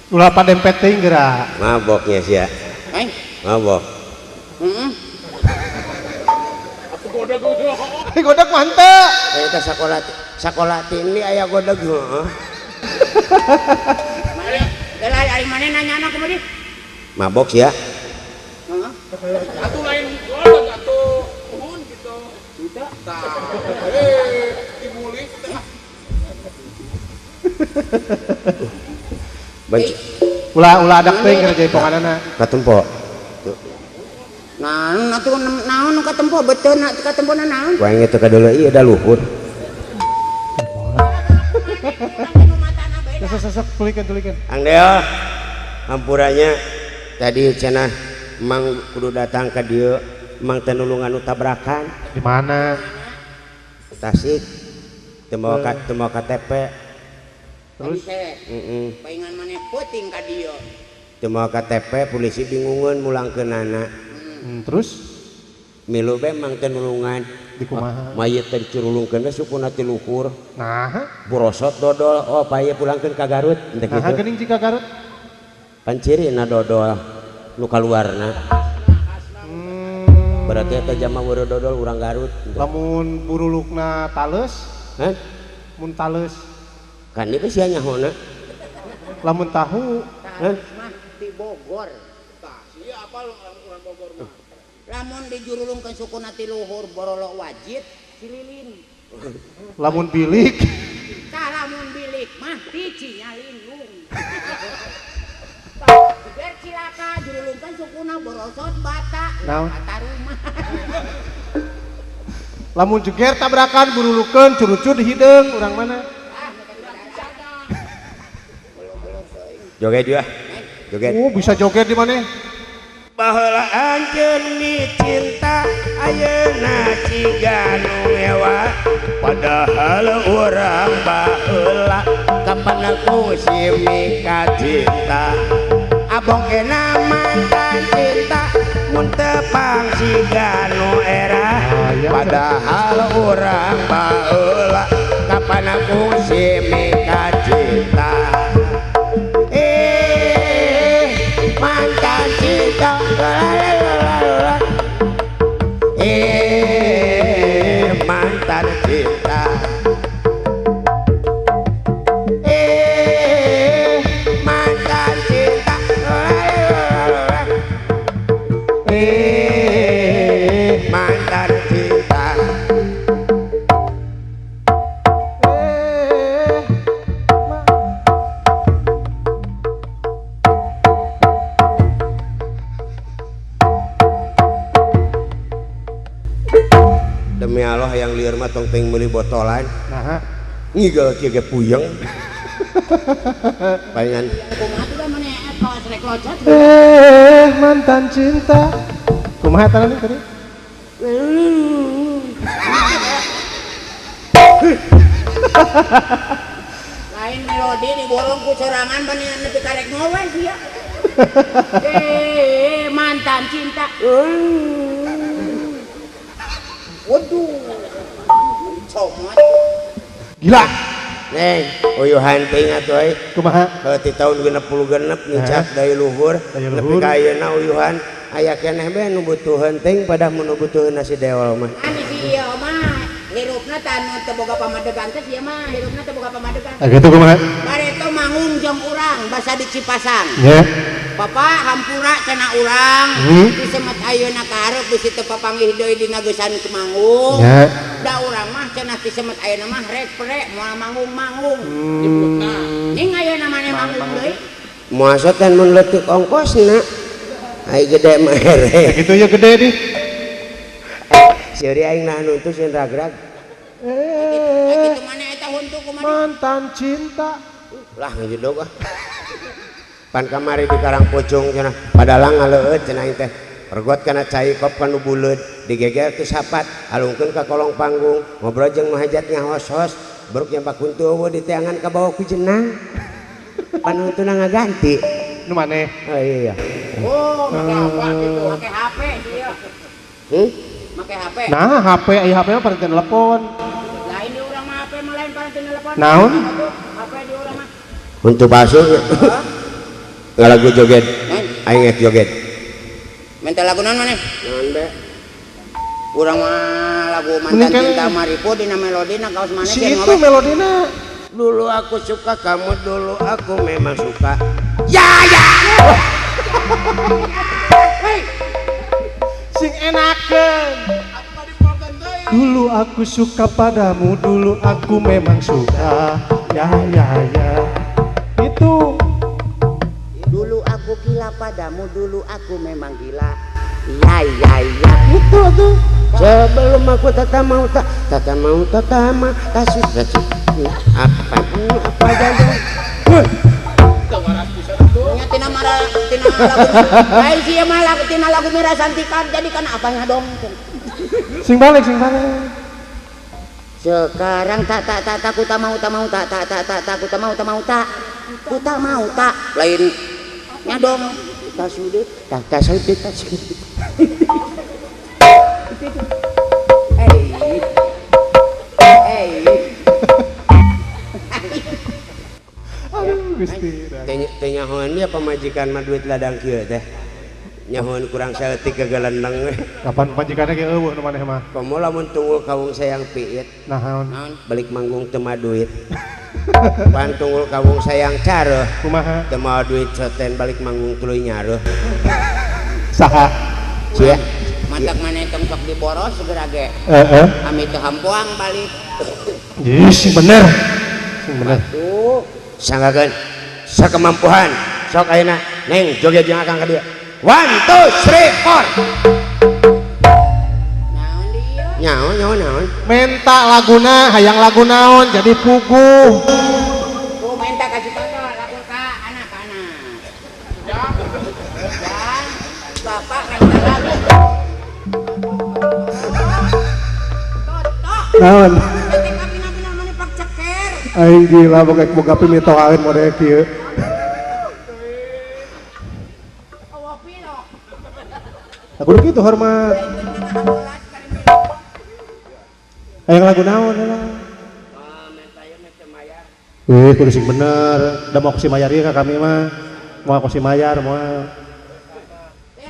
Ulah padempet teuing geura. Maboknya sia. Aing. Mabok. Heeh. Atuh godeg godeg. Godeg mah henteu. Eta sakola sakola tini aya godeg heeh. Mane, gelah ari mane nanyana kumaha di? Mabok sia. Heeh. Atuh lain godeg atuh nuhun kitu. Teu. Tah. Eh, dibulik teh. Ulah ulah adak teuing keur jaiponganana. Katempo. Naon atuh naon nu katempo beteuna katempona naon? Ku aing teh kadeuleu ieu da luhur. Sok sok tuluykeun tuluykeun. Ang Deo, hampuranya tadi cenah mang kudu datang ka dieu, mang teh nulungan nu tabrakan. Di mana? Tasik. Teu mawa KTP. Terus heeh. Paingan maneh peuting ka dieu. Teu mawa KTP, polisi bingungeun mulangkeunana. Terus milu be mang teh nulungan. Di kumaha? Mayit teh dicurulungkeun we sukuna ti luhur. Nah, borosot dodol. Oh, paye pulangkeun ka Garut. Teh kitu. Nah, geuning jika Garut. Pancirina dodol nu kaluarna. Berarti eta jama weureu dodol urang Garut. Lamun burulukna taleus? Hah? Mun taleus. Kan ieu sia nyahona. Lamun tahu, hah? Mah di Bogor. Tah, sia apal urang Bogor mah. Lamun dijurulungkeun sukuna ti luhur borolok wajib cililin. Lamun bilik. Tah lamun bilik mah ti Cinyalindung. Biar cilaka jurulungkeun sukuna borosot bata. Bata rumah. Lamun jeger tabrakan burulukeun curucud hideung urang mana? Joget juga. Joget. Oh, bisa joget di mana? Baheula anjeun cinta ayeuna ciga nu ngewa padahal urang baheula kapan aku si mika cinta abong kena mantan cinta mun tepang siga nu era padahal urang baheula kapan aku si mika cinta mantan cinta mantan cinta mantan cinta mantan cinta Demi Allah yang lieur mah tong teuing meuli botolan. Naha. Ngigel kieu ge puyeng. Palingan kumaha tuh maneh kawas rek loncat. Mantan cinta. Kumaha eta tadi? Lain melodi diborong ku sorangan bener nepi karek ngowe sia. Mantan cinta. Waduh. Comot. Gila. Neng, uyuhan teuing atuh euy. Kumaha? Heuh ti taun 66 nyicak dari luhur nepi ka ayeuna uyuhan aya keneh bae nu butuheun teuing pada mun nu butuheun nasi deol mah. Anu si ieu mah hirupna teh anu teu boga pamadegan teh ieu mah hirupna teu boga pamadegan. Ah kitu kumaha? Bareto manggung jeung urang basa di Cipasang. Nya. Bapak hampura cenah urang di semet ayeuna ka hareup bisi teu papanggih deui dina geusan manggung. Da urang mah cenah ti semet ayeuna mah rek prek moal manggung-manggung. Ning ayeuna maneh manggung deui. Moal teh mun leutik ongkosna. Ai gede mah here. Kitu ye gede di. Seuri aing nahan huntu sieun ragrag. Kitu maneh eta huntu kumaha? Mantan cinta. Lah ngejedog ah. Pan kamari di Karang Pucung cenah padalang ngaleueut cenah teh pergot kana cai kop kanu buleud digeger teu sapat alungkeun ka kolong panggung ngobrol jeung nu hajat ngahos-hos beruk nyabak huntu eueuh di teangan ka bawa ku jenang pan huntuna ngaganti nu maneh. Oh iya. Oh make apa kitu make HP ieu. Make HP. Nah HP aya HP mah paranti telepon. Lain di urang mah HP mah lain paranti telepon. Naon? HP di urang mah huntu palsu. Ngalagu joget, aing ek joget. Minta lagu naon maneh? Naon be? Urang mah lagu mantan cinta Maripo dina melodina kaos maneh si itu melodina. Dulu aku suka kamu, dulu aku memang suka. Ya ya. Hei. Sing enakeun. Dulu aku suka padamu, dulu aku memang suka. Ya ya ya. Itu. Dulu aku gila padamu, dulu aku memang gila. Ya ya ya. Itu tuh. Sebelum aku tata mau tak, tata mau tata ma, tasik tasik. Apa apa jadi? Nya tina mara tina lagu. Lain sih mah lagu tina lagu Mira Santika jadi kan apanya dong. Sing balik, sing balik. Sekarang tak tak tak tak ku tak mau tak mau tak tak tak tak tak ku tak mau tak mau tak. Ku tak mau tak lain nya dong tasudut tak tasudut tasudut. Hey hey. Aduh Gusti. Teh nyahoan dia pamajikan mah duit ladang kieu teh. Nyahoan kurang saeutik gagalendeng. Kapan pamajikanna ge eueuh nu maneh mah. Komo lamun tunggul kawung sayang piit. Naon? Balik manggung teu mah duit. Pan tunggul kawung sayang careuh. Kumaha? Teu mawa duit soten balik manggung tuluy nyaruh. Saha? Sia. Matak maneh tong sok diboros segera ge. Heeh. Ami teu hampuang balik. Ih, sing bener. Sing bener. Tuh, sanggakeun sakemampuan. Sok ayeuna neng joget jeung akang ka dieu. 1 2 3 4. Naon dieu? Nyaon nyaon naon. Menta laguna hayang lagu naon jadi puguh. Tuh menta kasih toto lagu ka anak-anak. Ya. Bapak menta lagu. Toto. Naon? Ketik apina-pina maneh pak ceker. Aing gila boga boga pimitoaeun model kieu. Aku udah gitu hormat. Hayang lagu naon lah. Wih, kudu sing bener. Da mau si mayar ieu ka kami mah. Mau aku si mayar moal.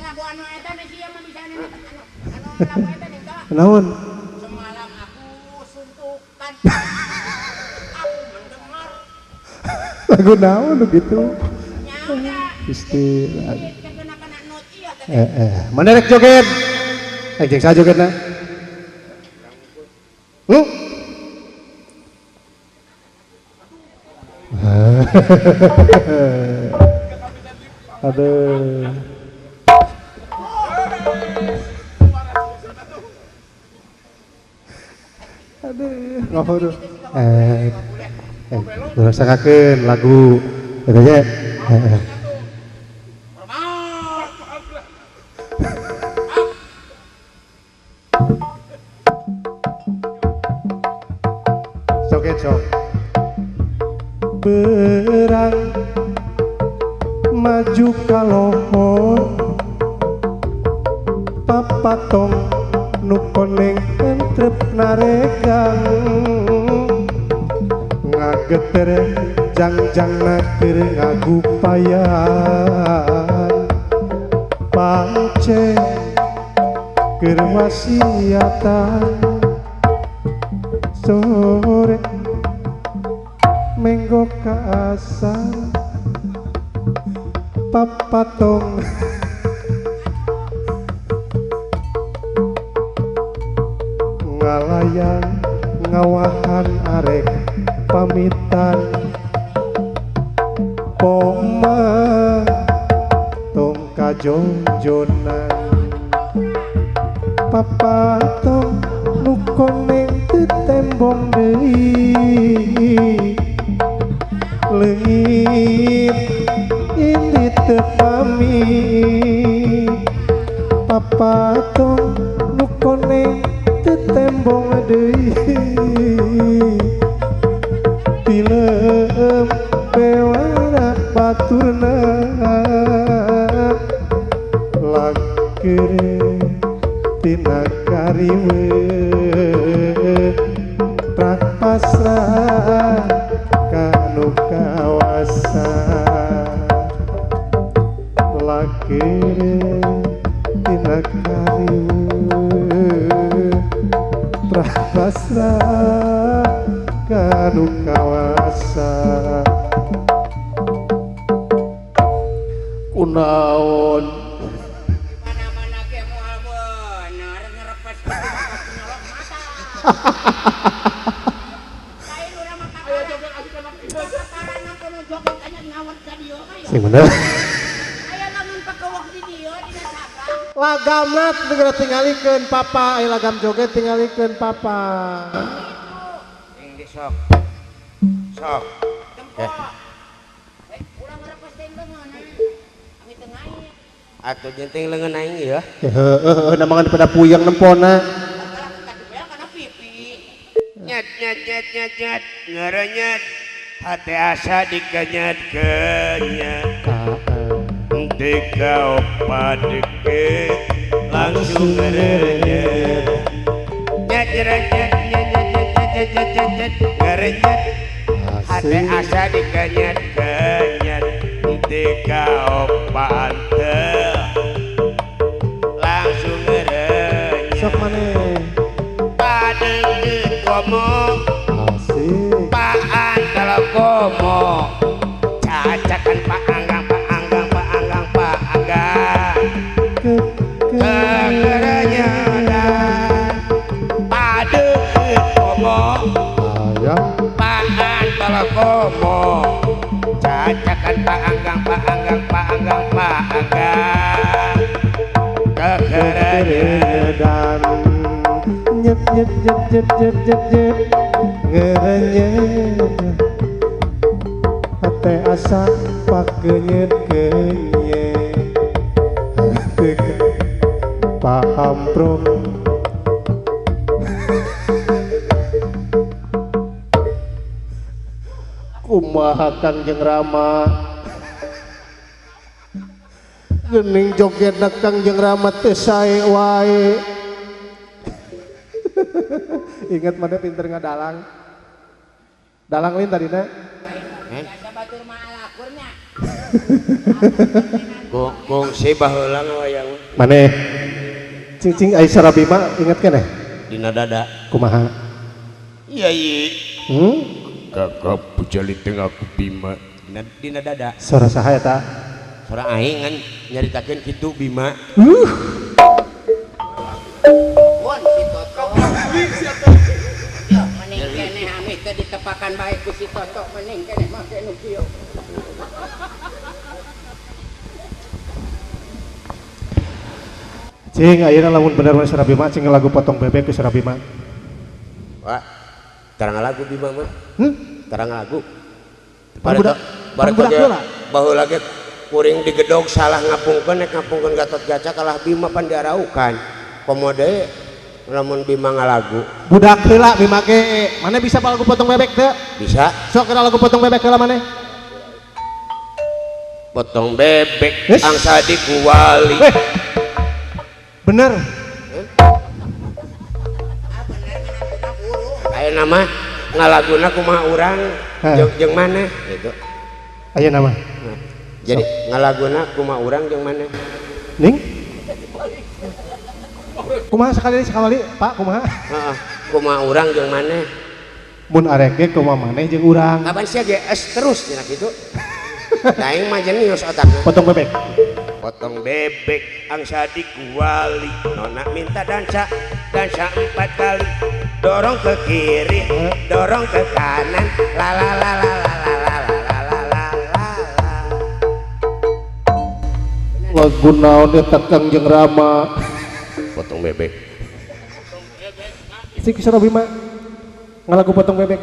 Lagu anu eta nih sia mah bisa anu lagu eta nih tah. Naon? Semalam aku suntukan. Aku mendengar. Lagu naon gitu. Nyawa. Gusti. Mana rek joget? Rek jeung saha jogetna? Aduh. Aduh, ngobrol. Ngerasakeun lagu eta nya. Sok sok. Perang maju ka lohor papatong nu koneng entrep naregang ngageter jangjangna keur ngagupayan pace keur wasiatan sore menggok ka asa papatong ngalayang ngawahan arek pamitan poma tong kajongjonan papatong nu koneng teu tembong deui leungit indi teu pamit papatong nu koneng teu tembong deui tilem bewara baturna lakere tina kariwe prak pasrah kanu kawasa lakere tina kariwe prak pasrah kanu kawasa. Kunaon mana-mana ge moal bener ngerepes nyolok mata. Lain urang mah kakara kono joget anya ngawat ka dieu mah. Sing bener. Aya lamun pakewok di dieu dina saga. Lagamna teu tingalikeun papa, aya lagam joget tingalikeun papa. Sing di sok. Sok. Tempo. Ulah ngerepes teh leungeun. Ami teu ngaik. Atuh jeung leungeun aing ya. Heeh, namangan pada puyeng nempona. Kana pipi. Nyet nyet nyet nyet nyet ngerenyet hate asa dikenyet kenyet. Tiga opat deket langsung ngerenyet. Nyet nyet nyet nyet nyet nyet nyet nyet ngerenyet hate asa dikenyet kenyet. Tiga opat langsung ngerenyet. Sok maneh padeng komo asik paan kalau komo cacakan pak anggang pak anggang pak anggang pak anggang kekerenyedan padeng komo paan kalau komo cacakan pak anggang pak anggang pak anggang pak anggang kekerenyedan nyet nyet nyet nyet nyet nyet nyet ngerenyet hate asa pakenyet kenyet hate pahamprong kumaha Kangjeng Rama geuning jogetna Kangjeng Rama teu sae wae. Ingat mana pinter ngadalang. Dalang lain tadina. Biasa batur mah alakurnya. Kongsi baheula wayang. Maneh. Cing-cing ai Sarabima inget keneh? Dina dada. Kumaha? Iya ieu. Kakak pujali tengah ku Bima. Dina dada. Suara saha eta? Suara aing kan nyaritakeun kitu Bima. Won si Toto. Yo mending keneh ami teh ditepakan bae ku si Toto mending keneh make nu kieu. Cing ayeuna lamun bener we Sarabima cing lagu potong bebek ku Sarabima. Wah. Tarang lagu Bima mah. Tarang lagu. Budak heula. Baheula ge kuring digedog salah ngapungkeun nek ngapungkeun Gatot Kaca kalah Bima pan diaraukan. Komo deui lamun Bima ngalagu. Budak heula Bima ge. Mana bisa lagu potong bebek teu? Bisa. Sok kana lagu potong bebek heula maneh. Potong bebek angsa dikuali. Bener. Aya nama ngalaguna kumaha urang jeung maneh gitu. Aya nama. Jadi ngalaguna kumaha urang jeung maneh. Ning? Kumaha sekali sekali Pak kumaha? Heeh, kumaha urang jeung maneh. Mun arek ge kumaha maneh jeung urang. Kapan sia ge es terus cenah kitu. Aing mah jenius otakna. Potong bebek. Potong bebek angsa dikuali. Nona minta dansa, dansa 4 kali. Dorong ke kiri, dorong ke kanan. La la la la la la la la la la la. Lagu naon eta Kang jeung Rama. Potong bebek. Sik sora Bima. Ngalagu potong bebek.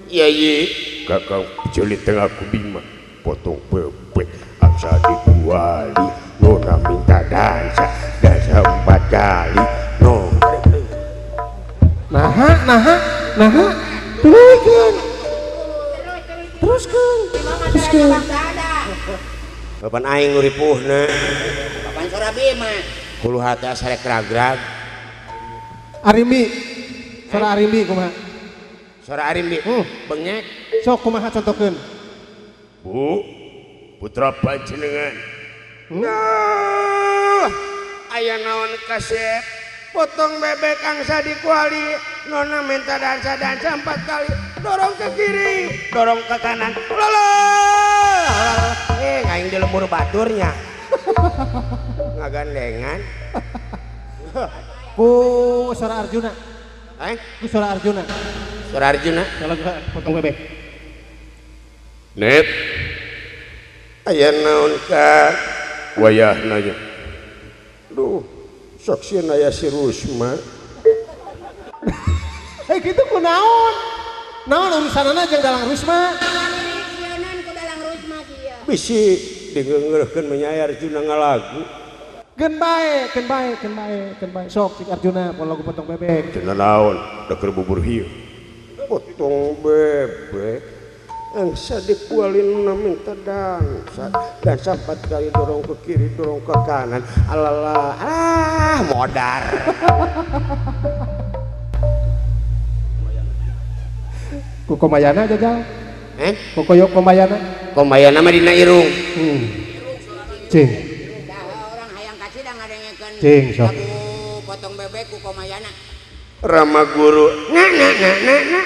Iya iya. Kakang jelit tengah ku Bima. Potong bebek angsa dikuali. Nona minta dansa, dansa 4 kali. No. Naha, naha, naha. Teruskan. Teruskan. Teruskan. Bapan aing nu ripuhna. Bapan sora Bima. Hulu hati asarek ragrag. Arimbi. Sora Arimbi kumaha? Sora Arimbi. Bengek. Sok kumaha contohkeun? Bu, putra panjenengan. Nah, aya naon kasep? Potong bebek angsa dikuali. Nona minta dansa dansa 4 kali. Dorong ke kiri, dorong ke kanan. Lolah. Aing di lembur baturnya. Ngagandengan. Ku suara Arjuna. Ku suara Arjuna. Suara Arjuna. Kalau potong bebek. Net. Aya naon ka wayahna nya. Duh, sok sieun aya si Rusma. Kitu kunaon? Naon urusanana jeung dalang Rusma? Sieunan ku dalang Rusma kieu. Bisi digeungeurkeun menya Arjuna ngalagu. Geun bae, keun bae, keun bae, keun bae. Sok cik Arjuna poe lagu potong bebek. Cenah naon? Da keur bubur hieu. Potong bebek. Angsa dikualin minta dansa, dansa 4 kali dorong ke kiri, dorong ke kanan. Alalah, ah modar. Ku Komayana jajal? Ku Komayana? Komayana mah dina irung. Cing. Orang hayang kasih dah ngadengekeun. Cing sok. Lagu potong bebek ku Komayana. Rama guru. Na na na na na.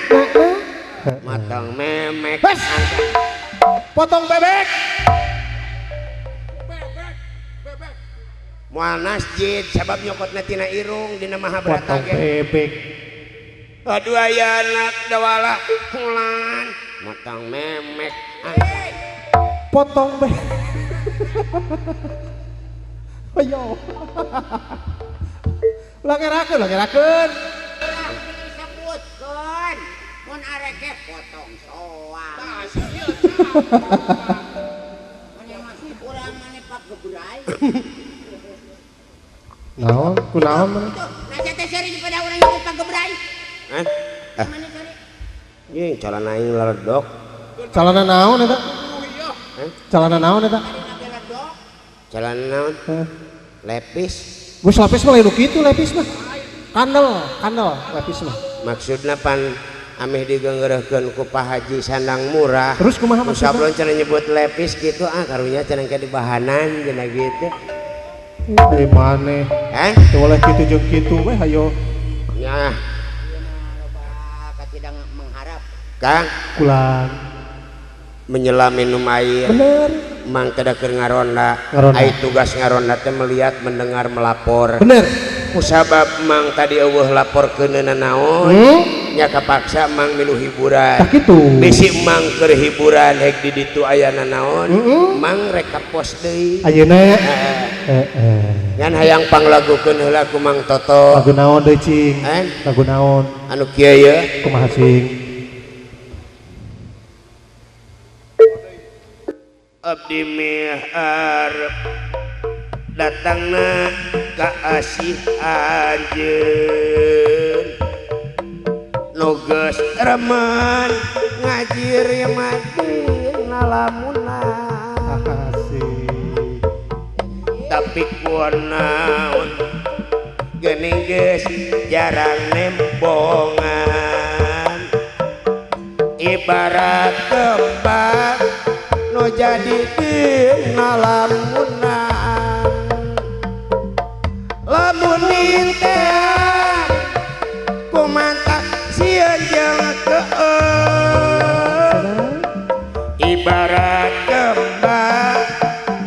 Matang memek. Potong bebek. Bebek, bebek. Moal masjid sabab nyokotna tina irung dina Mahabharata potong bebek. Aduh aya anak dawala hulan motong memek. Potong bebek. Ayo. Langerakeun, langerakeun. Disebutkeun. Mun areke potong soang. Mane masih kurang mane pak gebrai. Naon? Kunaon mane? Nah teh seuri pada urang nyebut pak gebrai. Hah? Jeung calana aing leledok. Calana naon eta? Calana naon eta? Calana naon? Lepis. Geus lepis mah lain nu kitu lepis mah. Kandel, kandel lepis mah. Maksudna pan ameh digeungeureuhkeun ku Pak Haji sandang murah. Terus kumaha maksudna? Sablon cenah nyebut lepis kitu ah karunya cenah ke dibahanan cenah kitu. Di maneh? Heh? Teu boleh kitu jeung kitu we hayo. Nya. Tidak mengharap. Kang, kulang menyelam minum air. Bener. Mang teh keur ngaronda. Ai tugas ngaronda teh melihat, mendengar, melapor. Bener. Kusabab mang tadi eueuh laporkeun naon? Nya kapaksa mang milu hiburan. Tah kitu. Bisi mang keur hiburan hek di ditu aya nanaon? Mang rek ka pos deui. Ayeuna. Heeh. Ngan hayang panglagukeun heula ku Mang Toto. Lagu naon deui cing? Lagu naon? Anu kieu ye. Kumaha cing? Abdi miharep datangna ka asih anjeun nu geus remen ngajiri madina lamunan Asik. Tapi kunaon geuning geus jarang nembongan ibarat kembang nu jadi dina lamunan lamun nintean kumantak sieun jeung keun ibarat kembang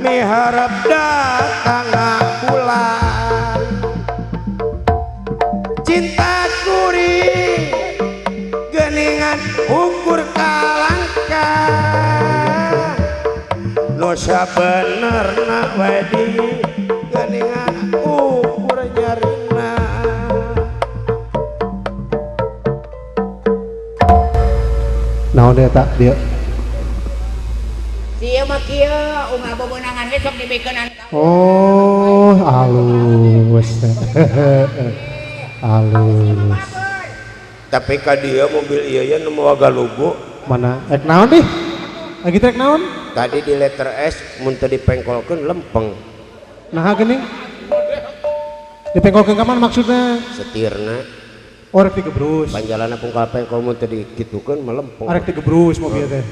miharep datang bulan cinta kuring geuningan ukur kalangka nu sabenerna we di geuningan ukur nyarina. Naon eta dia? Sia mah kieu unggal bebenangan ge sok dibikeunan. Oh, halus. Halus. Tapi ka dieu mobil ieu ye nu mawa galugu. Mana? Rek naon dih? Lagi trek naon? Tadi di letter S mun teu dipengkolkeun lempeng. Naha geuning? Dipengkolkeun ka mana maksudna? Setirna. Oh, rek digebrus. Panjalana pungkal pengkol mun teu dikitukeun melempeng. Arek digebrus mobil teh.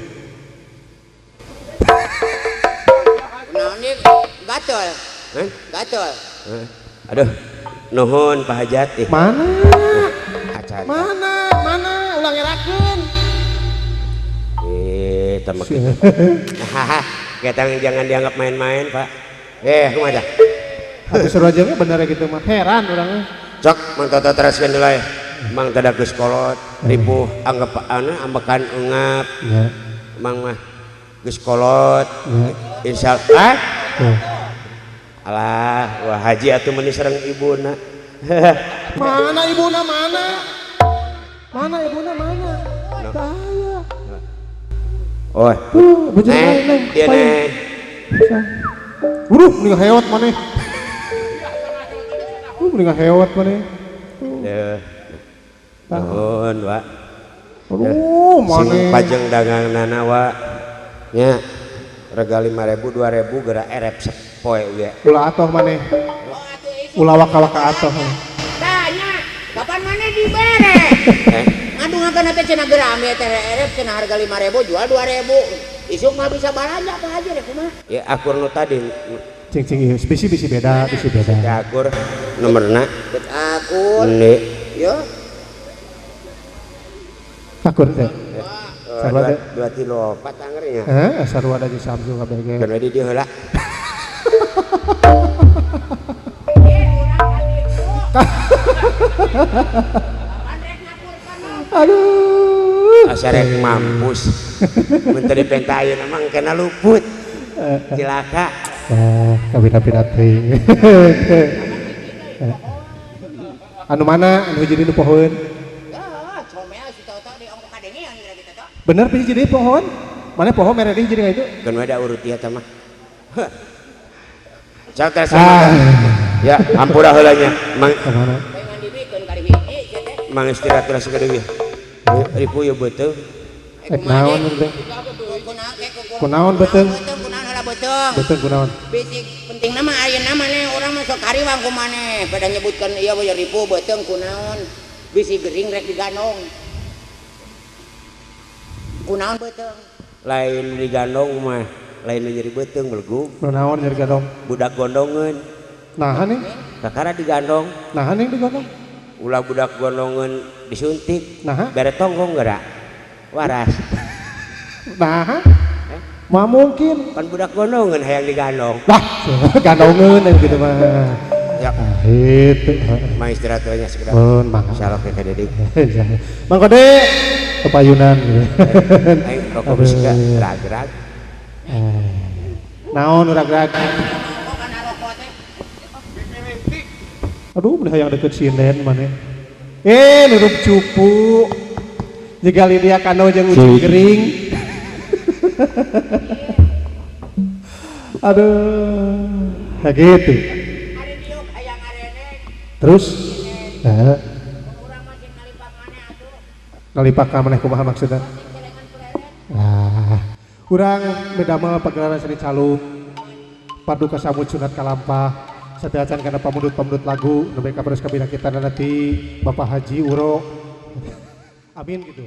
Naon ieu? Gatel. Heh? Gatel. Heh. Aduh, nuhun Pak Hajat ih. Mana? Acan. Mana? Mana? Ulang ngerakeun. Eh, tambah gitu. Hahaha, kita jangan dianggap main-main, Pak. Kumaha dah? Atuh seru aja bener gitu mah. Heran urangnya. Cok, mang toto teraskeun deui. Mang tada geus kolot, ripuh anggap anu ambekan eungap. Ya. Mang mah geus kolot. Ya. Insyaallah. Tuh. Alah, wah haji atuh meuni sareng ibuna. Mana ibuna mana? Mana ibuna mana? No. Teu aya. Oh, Tuh, bujur neng, neng. dia neng. Uruh, mending heot maneh. Mending heot maneh. Deuh. Nuhun, Wak. Aduh, Sing maneh. pajeng dagangnana, Wak. Nya, rega 5.000 2.000 geura erep sepoe ge. Ulah atoh maneh. Ulah waka-waka atoh. Tanya, kapan maneh dibere? Eh, Ngadungakeun teh cenah geura ame teh erep cenah harga 5.000 jual 2.000. Isuk mah bisa balanja Pak Haji rek kumaha? Ya akur nu tadi. Cing-cing ieu bisi-bisi beda, bisi beda. Teh akur nomorna Bet akur. Ini. Yo. Akur teh. Sarua teh. 2 kilo 4 angernya. Heeh, sarua da jeung Samsung kabeh ge. Keun we di dieu heula. Aduh. Asa rek mampus. Mun teu dipenta ayeuna mah kena luput. Cilaka. Eh, kabira-bira teuing. Anu mana anu jadi nu pohoeun? Ya, comel si Toto di ongkok kadengean kira kita Toto. Bener pisi jadi pohon? Mana pohon mere deui jadi ka itu? Keun we da urut ieu teh mah. Cak teh Ah. Ya, ampura heula nya. Mang Kemana? Pengen dibikeun kali hiji sia teh. mang istirahat heula sakedeung ieu. Ripu ieu beuteung. Eh, naon teh? Kunaon beuteung? Kunaon heula beuteung? Beuteung kunaon? Bisi penting nama ayeuna maneh urang mah sok hariwang ku maneh pada nyebutkeun ieu we ripu beuteung kunaon. Bisi gering rek digandong. Kunaon beuteung? Lain digandong mah, lain nyeri beuteung belegug. Kunaon nyeri gandong? Budak gondongeun. Naha nih? Kakara digandong. Naha nih digandong? Ulah budak gondongeun disuntik. Naha? Bere tonggong geura. Waras. Naha? Mah mungkin. Kan budak gondongeun hayang digandong. Wah, gandongeun aya gitu mah. Ya. Ah, itu. Mang istirahat we nya sekedap. Mun mangga. Insyaallah ke Dedik. Mang Kode kepayunan. Aing rokok bisi ka rag-rag. Naon rag-rag? Aduh, meni hayang deket sinden maneh. Nurup cupu. Jiga Lydia Kandou jeung Ucing Gering. Aduh, kayak gitu. Ari diuk hayang areneng. Terus eh Urang mah sing nalipak maneh atuh. Nalipak ka maneh kumaha maksudna? Sing celengan pleret. Ah, urang medamel pagelaran seni calung. Paduka samud sunat kalampah. Sateuacan kana pamundut-pamundut lagu nu bae kaparos kabina kita nanti Bapak Haji Uro. Amin gitu.